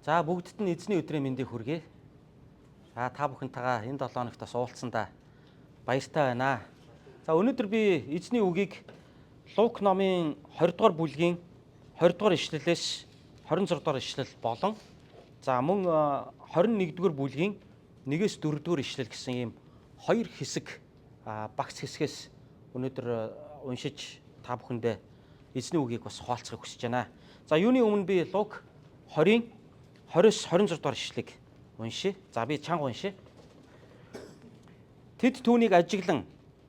За, бүгдд нь эзний өдрийн мэндийг хүргэе. За, та бүхэнтэйгээ энэ 7 хоногт бас уулзсандаа баяртай байна. За, өнөөдөр би эзний үгийг Лук номын 20 дугаар бүлгийн 20 дугаар ишлэлээс 26 дугаар ишлэл болон за мөн 21 дугаар бүлгийн 1-ээс 4 дугаар ишлэл гэсэн ийм хоёр хэсэг, багц хэсгээс өнөөдөр уншиж та бүхэндээ эзний үгийг бас хуваалцахыг хүсэж байна. За, юуны өмнө би Лук 20-ын 20-с 26 дугаар ишлэгийг уншъя. За, би чанга уншъя. Тэд түүнийг ажиглан,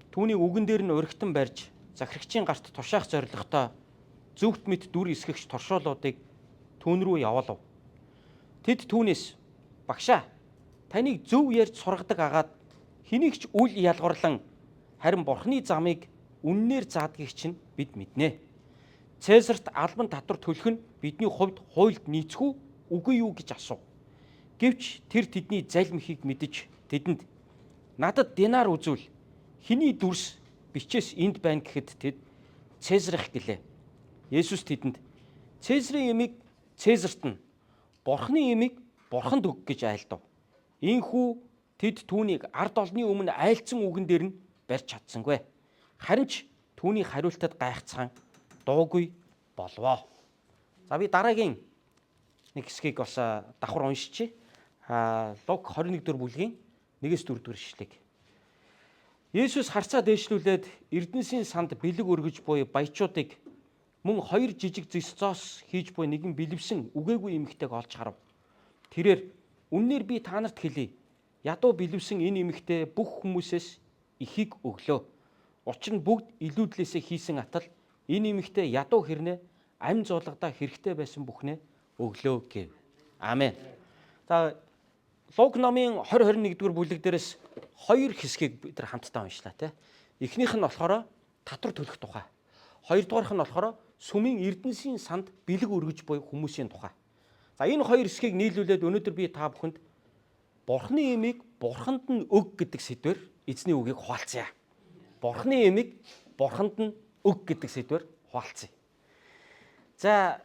түүний үгэн дээр нь урагтан барьж, захирагчийн гарт тушаах зорилготой зөвхт мэт дүр эсгэгч торшоолуудыг түүн рүү явуулав. Тэд түүнээс: "Багшаа, таныг зөв ярьж сургадаг агаад хэнийг ч үл ялгаварлан, харин Бурхны замыг үннээр заадгийг чинь бид мэднэ. Цэзарт албан татвар төлөх нь бидний хувьд хуульд нийцэх үү, үгүй юу?" гэж асуув. Гэвч тэр тэдний залмихийг мэдэж, тэдэнд: "Надад динар үзүүл. Хэний дүрс, бичээс энд байна?" гэхэд тэд: "Цэзарх" гэлээ. Есүс тэдэнд: "Цэзрийн юмыг Цэзарт нь, Бурхны юмыг Бурханд өг" гэж айлдав. Ийнхүү тэд түүнийг ард олны өмнө айлдсан үгэн дээр нь барьж чадсангүй. Харин ч түүний хариултад гайхацгаан дуугүй болвоо. За, би дараагийн нэг хэсгийг бас давхар уншчихъя. Лук 21 дэх бүлгийн 1-ээс 4 дэх ишлэг. Есүс харцаа дээшлүүлээд эрдэнэсийн санд бэлэг өргөж буй баячуудыг, мөн хоёр жижиг зэс зоос хийж буй нэгэн бэлэвсэн үгээгүй эмэгтэйг олж харав. Тэрээр: "Үннээр би та нарт хэлье. Ядуу бэлэвсэн энэ эмэгтэй бүх хүмүүсээс ихийг өглөө. Учир нь бүгд илүүдлээсээ хийсэн атал энэ эмэгтэй ядуу хэрнээ амь зуулгадаа хэрэгтэй байсан бүхнээ өглөө" гэв. Амен. За, Лук номын 20 21 дугаар бүлэг дээрээс хоёр хэсгийг бид нар хамтдаа уншлаа, тий. Эхнийх нь болохоор татвар төлөх тухай. Хоёрдугаарх нь болохоор сүмийн эрдэнэсийн санд бэлэг өргөж буй хүмүүсийн тухай. За, энэ хоёр хэсгийг нийлүүлээд өнөөдөр би та бүхэнд Бурхны юмыг Бурханд нь өг гэдэг сэдвээр эзний үгийг хуваалцъя. Бурхны юмыг Бурханд нь өг гэдэг сэдвээр хуваалцъя. За,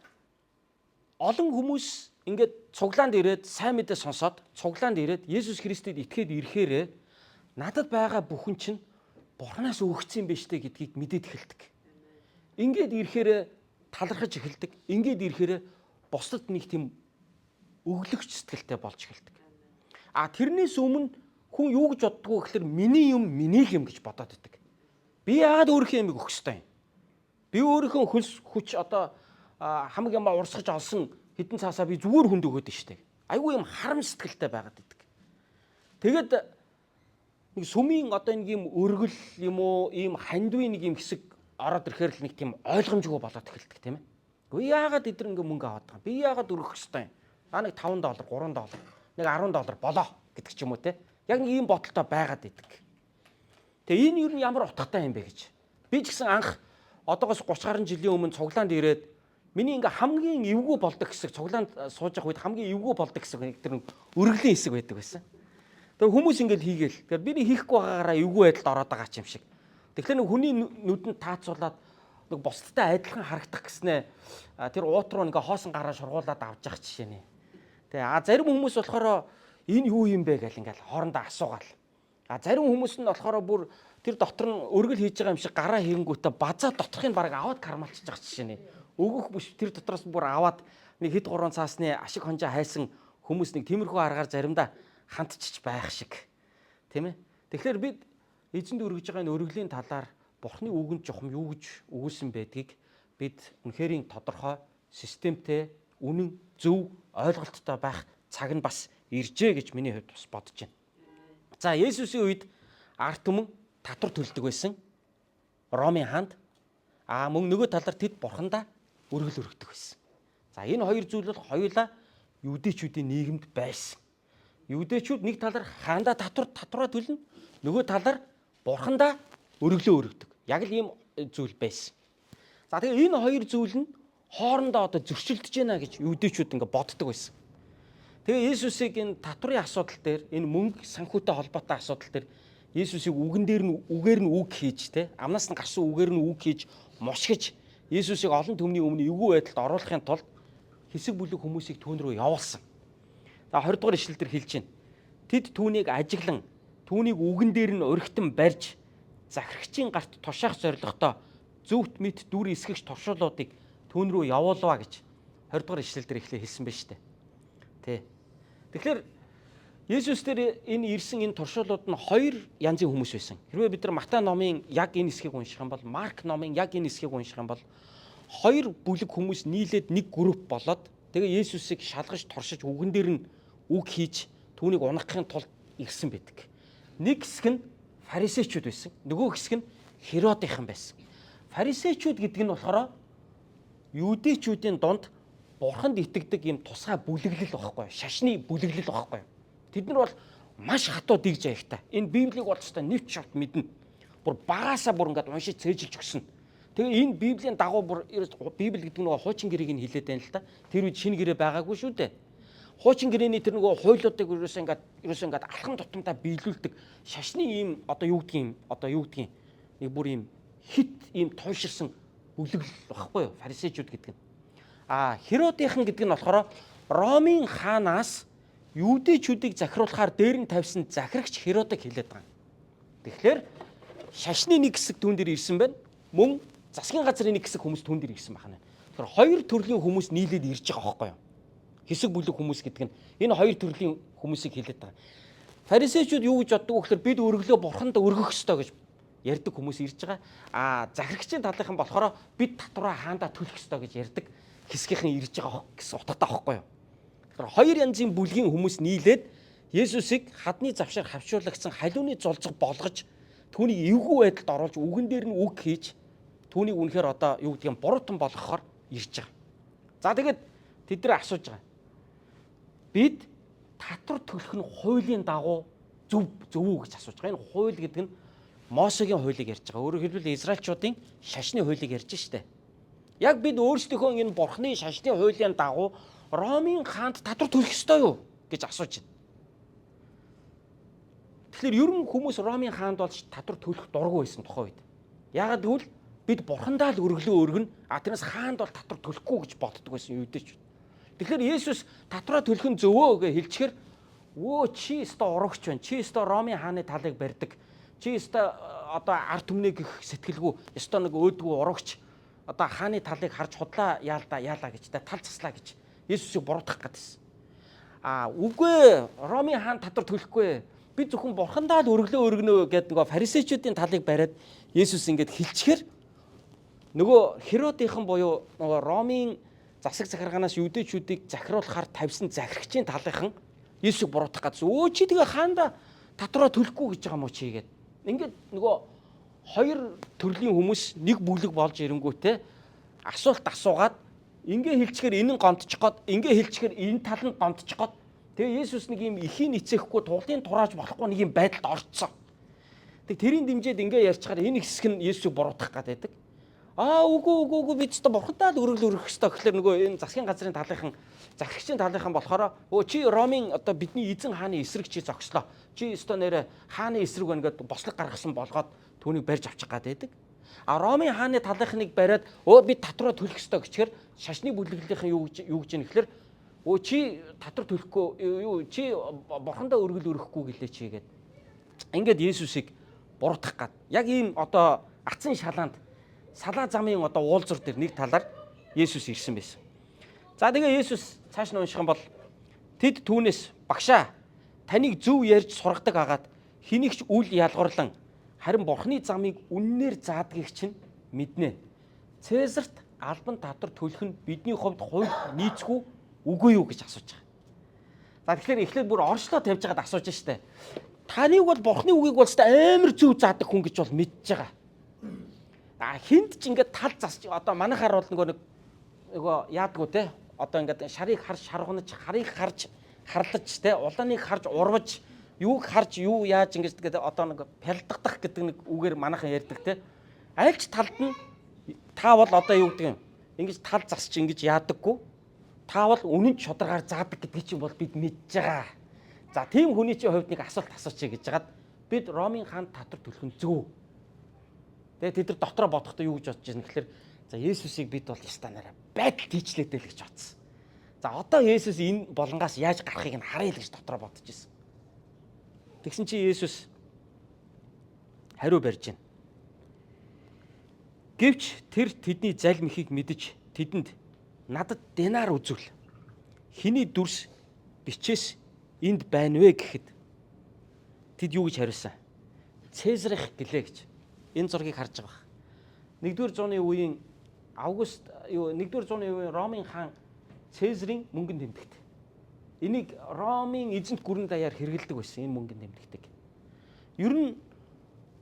олон хүмүүс ингээд цуглаанд ирээд, сайн мэдээ сонсоод, цуглаанд ирээд, Есүс Христэд итгээд ирэхээрээ надад байгаа бүхэн чинь Бурханаас өгөгдсөн юм байна штэ гэдгийг мэдээд эхэлдэг. Ингээд ирэхээр талархаж эхэлдэг. Ингээд ирэхээр бусдад нэг тийм өглөгч сэтгэлтэй болж эхэлдэг. А тэрнээс өмнө хүн юу гэж боддгоо гэхээр миний юм миний л юм гэж бодоод идэг. Би яагаад өөрийнхөө юмыг өгөх ёстой юм? Би өөрийнхөө хөлс хүч, одоо хамаг юмаа урсгаж олсон хэдэн цаасаа би зүгээр хүнд өгөөд нь штэ. Айгүй юм харам сэтгэлтэй байгаад идэг. Тэгээд нэг сүмийн одоо нэг юм өргөл юм уу, ийм хандвын нэг юм хэсэг ороод ирэхээр л нэг тийм ойлгомжгүй болоод эхэлдэг, тийм ээ. Үгүй, яагаад эдгээр ингээ мөнгө аваад байгаа юм? Би яагаад өргөх ёстой юм? А нэг 5 доллар, 3 доллар, нэг 10 доллар болоо гэдэг ч юм уу, те. Яг нэг ийм бодолтой байгаад идэг. Тэгээ энэ юу нь ямар утгатай юм бэ гэж. Би ч гэсэн анх одоогоос 30 гаруй жилийн өмнө цуглаанд ирээд миний ингээ хамгийн эвгүй болдог хэсэг, цуглаанд сууж явах үед хамгийн эвгүй болдог хэсэг тэр өргөлийн хэсэг байдаг байсан. Тэгээ хүмүүс ингээл хийгээл. Тэгэхээр би хийхгүй байгаагаараа эвгүй байдалд ороод байгаа ч юм шиг. Тэгэхээр нэг хүний нүдэнд таацуулаад нэг бусдтай адилхан харагдах гэснээ тэр уут руу ингээ хоосон гараа шургуулад авч явах жишээ нэ. Тэгээ зарим хүмүүс болохоор энэ юу юм бэ гэл ингээл хоорондоо асуугаал. А зарим хүмүүс нь болохоор бүр тэр дотор нь өргөл хийж байгаа юм шиг гараа хийнгүүтээ базаа доторхыг бараг аваад кармалчиж байгаа жишээ нэ. Өгөх биш, тэр дотроос бүр аваад нэг хэд гурван цаасны ашиг хонжоо хайсан хүмүүс нэг тиймэрхүү аргаар заримдаа хандчиж байх шиг. Тийм ээ. Тэгэхээр бид эзэнд өргөж байгаа энэ өргөлийн талаар Бурхны үгэнд жухам юу гэж өгүүлсэн байдгийг бид үнэхэрийн тодорхой системтэй, үнэн, зөв ойлголттой байх цаг нь бас иржээ гэж миний хувьд бас бодож байна. За, Есүсийн үед ард түмэн татвар төлдөг байсан. Ромын хаанд. А мөн нөгөө талаар тэд бурхандаа өргөл өргөдөг байсан. За, энэ хоёр зүйл бол хоёулаа юудэчүүдийн нийгэмд байсан. Юудэчүүд нэг талаар хаандаа татвараа төлнө, нөгөө талаар бурхандаа өргөлөө өргөдөг. Яг л ийм зүйл байсан. За, тэгээ энэ хоёр зүйл нь хоорондоо одоо зөрчилдөж байна гэж юудэчүүд ингээ боддог байсан. Тэгээ Есүсийг энэ татврын асуудал дээр, энэ мөнгө санхүүтэй холбоотой асуудал дээр Есүсийг үгэн дээр нь үгээр нь үг хийж, те, амнаас нь гарсан үгээр нь үг хийж мушгиж, Есүсийг олон түмний өмнө эвгүй байдалд оруулахын тулд хэсэг бүлэг хүмүүсийг түүн рүү явуулсан. За 20 дугаар ишлэл дээр хэлж байна. Тэд түүнийг ажиглан түүнийг үгэн дээр нь уригтан барьж захирагчийн гарт тушаах зорилготой зөвхт мэт дүр эсгэгч туршуулуудыг түүн рүү явуулваа гэж 20 дугаар ишлэл дээр эхлээ хэлсэн байна шүү дээ. Тэ. Тэгэхээр Есүс дээр энэ ирсэн энэ туршуулууд нь хоёр янзын хүмүүс байсан. Хэрвээ бид нар Матай номын яг энэ хэсгийг унших юм бол, Марк номын яг энэ хэсгийг унших юм бол хоёр бүлэг хүмүүс нийлээд нэг групп болоод тэгээ Есүсийг шалгаж туршиж үгэн дээр нь үг хийж түүнийг унахын тулд ирсэн байдаг. Нэг хэсэг нь фарисеучуд байсан. Нөгөө хэсэг нь Херодийнхан байсан. Фарисеучуд гэдэг нь болохоор юудэчүүдийн дунд бурханд итгэдэг юм тусгай бүлэглэл байхгүй, шашны бүлэглэл байхгүй. Тэд нар бол маш хатуу дэгж аягтай. Энэ Библийг бол өстой нэвч шавт мэднэ. Бүр багаасаа бүр ингээд уншиж цээжилж өгсөн. Тэгээ энэ Библийн дагуу бүр Библи гэдэг нь нөгөө хуучин гэрээг нь хилээд байна л да. Тэр үед шинэ гэрээ байгаагүй шүү дээ. Хуучин гэрээний тэр нөгөө хуйлуудыг ерөөсөө ингээд алхам тутамдаа биелүүлдэг шашны ийм одоо юу гэдгийг одоо юу гэдгийг нэг бүр ийм хит ийм туйширсан бүлэглэл багхгүй юу? Фарисеучуд гэдэг нь. А Херодийнхан гэдэг нь болохоор Ромын хаанаас юудэчүүдийг захируулахаар дээр нь тавьсан захирагч Херодыг хэлээд байгаа. Тэгэхээр шашны нэг хэсэг түүн дээр ирсэн байна. Мөн засгийн газрын нэг хэсэг хүмүүс түүн дээр ирсэн байна. Тэгэхээр хоёр төрлийн хүмүүс нийлээд ирж байгаа байхгүй юу? Хэсэг бүлэг хүмүүс гэдэг нь энэ хоёр төрлийн хүмүүсийг хэлээд байгаа. Фарисеучуд юу гэж боддог вэ гэхээр бид өргөлөө бурханд өргөх ёстой гэж ярьдаг хүмүүс ирж байгаа. А захирагчийн талынхан болохоор бид татвараа хаандаа төлөх ёстой гэж ярьдаг хэсгийнхэн ирж байгаа гэсэн утгатай байхгүй юу? Тэгэхээр хоёр янзын бүлгийн хүмүүс нийлээд Есүсийг хадны завшаар хавчуулагдсан халиуны золзог болгож түүнийг эвгүй байдалд оруулж үгэн дээр нь үг хийж түүнийг үнэхээр одоо юу гэдгийг буруутан болгохоор ирж байгаа. За тэгээд тэд нар асууж байгаа. Бид татвар төлөх нь хуулийн дагуу зөв зөв үү гэж асууж байгаа. Энэ хууль гэдэг нь Мосегийн хуулийг ярьж байгаа. Өөрөөр хэлбэл Израильчуудын шашны хуулийг ярьж штэ. Яг бид өөрсдийнхөө энэ бурхны шашны хуулийн дагуу Ромын хаанд татвар төлөх ёстой юу гэж асууж байна. Тэгэхээр ер нь хүмүүс Ромын хаанд болж татвар төлөх дургүй байсан тухайн үед. Яагаад гэвэл бид бурхандаа л өргөлөө өргөнө, а тэрнээс хаанд бол татвар төлөхгүй гэж боддог байсан юудэч. Тэгэхээр Есүс татвараа төлөх нь зөвөө гэж хэлчихээр өө чи өстой урагч байна. Чи өстой Ромын хааны талыг барьдаг. Чи өстой одоо ард түмний гих сэтгэлгүй өстой нэг өөдгүү урагч одоо хааны талыг харж худлаа яалда яалаа гэж та тал заслаа гэж Есүсийг буруутгах гэдсэн. А үгүй Ромын хаан татвар төлөхгүй. Би зөвхөн бурхандаа л өргөлөө өргөнө гэдэг нөгөө фарисеучүүдийн талыг бариад Есүс ингээд хэлчихээр нөгөө Херодийнхан буюу нөгөө Ромын засаг захиргаанаас юудэчүүдийг захируулахаар тавьсан захирагчийн талынхан Есүсийг буруутгах гэсэн. Өө чи тэгээ хаанда татвараа төлөхгүй гэж байгаа мó чи гээд. Ингээд нөгөө хоёр төрлийн хүмүүс нэг бүлэг болж ирэнгүүтээ асуулт асуугаад ингээ хэлчихээр энэ нь гомдчих гоод ингээ хэлчихээр энэ тал нь гомдчих гоод тэгээ Есүс нэг юм ихийн эцэхгүй туглын турааж болохгүй нэг юм байдалд орцсон. Тэг тэрийн дэмжиж ингээ ярьчихаар энэ хэсэг нь Есүсийг буруутгах гээд байдаг. Аа үгүй үгүй үгүй бид ч бурхандаа л өргөл өргөх ёстой гэхлээр нөгөө энэ засгийн газрын талынхан захирагчийн талынхан болохоор өө чи Ромын одоо бидний эзэн хааны эсрэг чи зогслоо. Чи ёстой нэрэ хааны эсрэг байна гэдээ бослог гаргасан болгоод түүнийг барьж авчих гээд байдаг. А Ромын хааны талынхныг бариад өө бид татвараа төлөх ёстой гэчихээр шашны бүлэглэлийнхэн юу гэж юм гэхлээр өө чи татвар төлөхгүй юу чи бурхандаа өргөл өргөхгүй гэлээ чи гээд. Ингээд Есүсийг буруутгах гад. Яг ийм одоо ацсан шалаанд салаа замын одоо уулзуур дээр нэг талаар Есүс ирсэн байсан. За тэгээ Есүс цааш нь унших юм бол тэд түүнээс багшаа таныг зөв ярьж сургадаг агаад хэнийг ч үл ялгуурлан харин бурхны замыг үннээр заадгийг чинь мэднэ. Цэзарт албан татвар төлөх нь бидний хувьд хууль нийцгүй үгүй юу гэж асууж байгаа. За тэгэхээр эхлээд бүр оршлоо тавьж байгаад асууж штэ. Таныг бол бурхны үгийг бол амар зөв заадаг хүн гэж бол мэдж байгаа. А хинт ч ингээд тал засч одоо манайхаар бол нөгөө нэг нөгөө яадгүй те одоо ингээд шарыг харж шаргунаж харыг харж харлаж те улааныг харж урваж юуг харж юу яаж ингэж тэгээд одоо нэг пялдагдах гэдэг нэг үгээр манайхан ярьдаг те альч талд нь та бол одоо юу гэдэг юм ингэж тал засч ингэж яадаггүй та бол үнэн шударгаар заадаг гэдгийг чинь бол бид мэдж байгаа. За тийм хүний чинь хувьд нэг асуулт асуучих гэж хагаад бид Ромын хаан татвар төлөх нь зөв. Тэгээ тэд нар дотроо бодохдоо юу гэж бодож байна гэхээр за Есүсийг бид бол ястанаараа байдал тийчлээдэй л гэж бодсон. За одоо Есүс энэ болонгоос яаж гарахыг нь харъя л гэж дотроо бодож исэн. Тэгсэн чинь Есүс хариу барьж байна. Гэвч тэр тэдний залмихийг мэдэж тэдэнд надад динар үзүүл. Хэний дүрс бичээс энд байна вэ гэхэд тэд юу гэж хариулсан? Цэзарх гэлээ гэж. Энэ зургийг харж байгаа. 1-р зууны үеийн Август юу 1-р зууны үеийн Ромын хаан Цэзарийн мөнгөн тэмдэгт. Энийг Ромын эзэнт гүрэн даяар хэрэгэлдэг байсан энэ мөнгөн тэмдэгтийг. Ер нь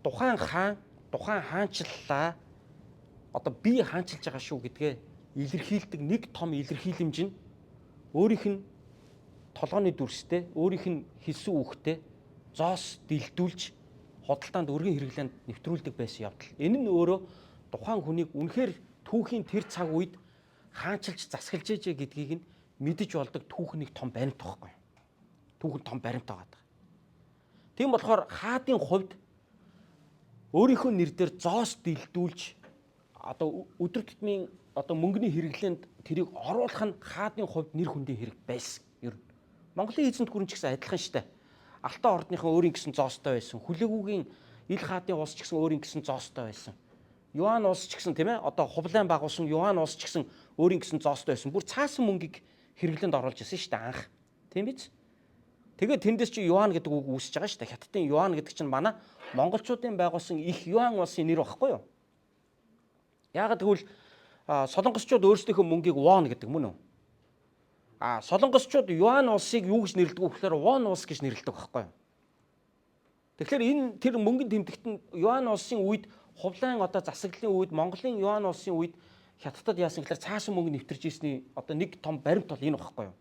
тухайн хаан, тухайн хаанчлалаа одоо би хаанчилж байгаа шүү гэдгээ илэрхийлдэг нэг том илэрхийлэмж нь өөрийнх нь толгооны дүрстэй, өөрийнх нь хэлсэн үгтэй зоос дэлдүүлж худалдаанд өргөн хэрэглээнд нэвтрүүлдэг байсан явдал. Энэ нь өөрөө тухайн хүнийг үнэхээр түүхийн тэр цаг үед хаанчилж засаглаж ээжээ гэдгийг нь мэдэж болдог түүх нэг том баримт байхгүй. Түүхэн том баримт байгаа. Тийм болохоор хаадын хувьд өөрийнхөө нэр дээр зоос дэлдүүлж одоо өдөр тутмын одоо мөнгөний хэрэглээнд тэрийг оруулах нь хаадын хувьд нэр хүндийн хэрэг байсан. Ер нь Монголын эзэнт гүрэн ч гэсэн адилхан штэ. Алтан ордныхан өөрийн гэсэн зоостой байсан. Хүлээгүүгийн ил хаадын улс ч гэсэн өөрийн гэсэн зоостой байсан. Юан улс ч гэсэн тийм одоо Хублайн байгуулсан Юан улс ч гэсэн өөрийн гэсэн зоостой байсан. Бүр цаасан мөнгийг хэрэглээнд оруулж ирсэн шүү дээ анх. Тийм биз? Тэгээд тэндээс чи юан гэдэг үг үүсэж байгаа шүү дээ. Хятадын юан гэдэг чинь манай монголчуудын байгуулсан их юан улсын нэр багхгүй юу? Яагаад гэвэл солонгосчууд өөрсдийнхөө мөнгийг вон гэдэг мөн үү? А солонгосчууд юан улсыг юу гэж нэрлэдэг вэ гэхээр вон улс гэж нэрлэдэг байхгүй юу? Тэгэхээр энэ тэр мөнгөн тэмдэгт нь юан улсын үед Хувлайн одоо засаглалын үед Монголын юан улсын үед Хятадд яасан гэхээр цаасан мөнгө нэвтэрж ирсний одоо нэг том баримт бол энэ багхгүй юу?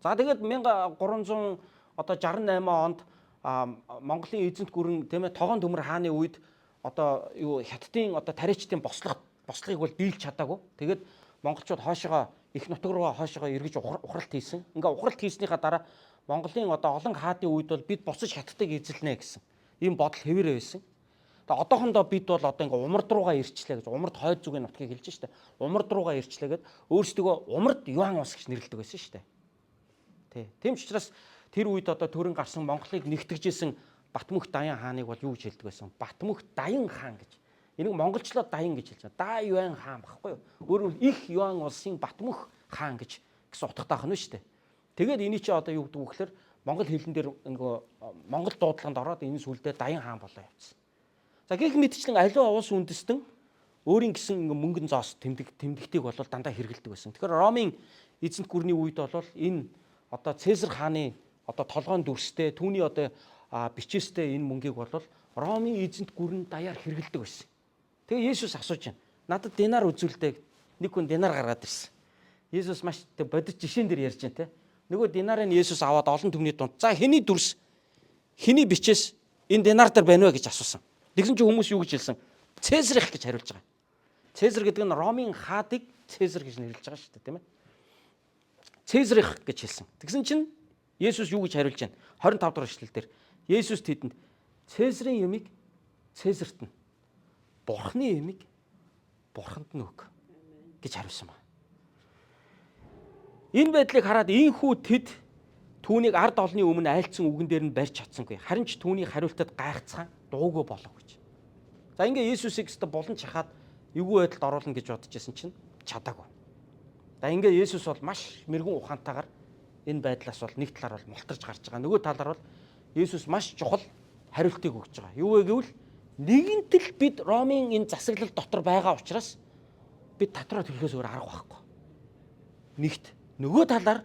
За тэгээд 1300 одоо 68 онд Монголын эзэнт гүрэн тийм тогоон төмөр хааны үед одоо юу Хятадын одоо тариачдын бослогыг бол дийлж чадаагүй. Тэгээд монголчууд хойшоогоо их нутаг руугаа хойшоогоо эргэж ухралт хийсэн. Ингээ ухралт хийснийхаа дараа Монголын одоо олон хаадын үед бол бид буцаж Хятадыг эзэлнэ гэсэн ийм бодол хэвээрээ байсан. Тэгээ одоохондоо бид бол одоо ингээ умард руугаа ирчлээ гэж умард хойд зүгийн нутгийг хэлж штэ. Умард руугаа ирчлээ гэд өөрсдөө умард юан улс гэж нэрлэдэг байсан штэ. Тий. Тийм ч учраас тэр үед одоо төрөн гарсан Монголыг нэгтгэжсэн Батмөх Даян хааныг бол юу гэж хэлдэг байсан? Батмөх Даян хаан гэж. Энийг монголчлоод Даян гэж хэлж байгаа. Да Юан хаан багхгүй юу? Өөрөөр их Юан улсын Батмөх хаан гэж гэсэн утгатай ах нь шүү дээ. Тэгээд эний чи одоо юу гэдэг вэ гэхээр монгол хэлэн дээр нөгөө монгол дуудлаганд ороод энэ сүлдээ Даян хаан болоо явцсан. За гэх мэтчлэн аливаа улс үндэстэн өөрийн гэсэн мөнгөн зоос тэмдэгтийг бол дандаа хэрэгэлдэг байсан. Тэгэхээр Ромын эзэнт гүрний үед бол энэ одоо Цэзар хааны одоо толгойн дүрстэй түүний одоо бичээстэй энэ мөнгийг бол Ромын эзэнт гүрэн даяар хэрэгэлдэг байсан. Тэгээ Есүс асууж байна. Надад динар үзүүлдэ. Нэг хүн динар гаргаад ирсэн. Есүс маш бодит жишээн дээр ярьж байна те. Нөгөө динарыг Есүс аваад олон түмний дунд за хэний дүрс хэний бичээс энэ динар дээр байна вэ гэж асуусан. Тэгсэн чинь хүмүүс юу гэж хэлсэн? Цэзар их гэж хариулж байгаа. Цэзар гэдэг нь Ромын хаадыг Цэзар гэж нэрлэж байгаа шүү дээ, тийм ээ. Цэзар их гэж хэлсэн. Тэгсэн чинь Есүс юу гэж хариулж байна? 25 дахь эшлэл дээр Есүс тэдэнд Цэзарын юмыг Цэзарт нь, Бурхны юмыг Бурханд нь өг гэж хариулсан байна. Энэ байдлыг хараад ийхүү тэд түүнийг ард олны өмнө айлцсан үгэн дээр нь барьж чадсангүй. Харин ч түүний хариултад гайхацгаан дуугүй болов гэж. За ингээ Есүсийг өстө булан чахаад эвгүй байдалд оруулна гэж бодож исэн чинь чадаагүй. За ингээ Есүс бол маш мэрэгэн ухаантайгаар энэ байдлаас бол нэг талаар бол мултарч гарч байгаа. Нөгөө талаар бол Есүс маш чухал хариултыг өгч байгаа. Юу вэ гэвэл нэгэнт л бид Ромын энэ засаглал дотор байгаа учраас бид татраа төлөхөөс өөр арга байхгүй. Нэгт нөгөө талаар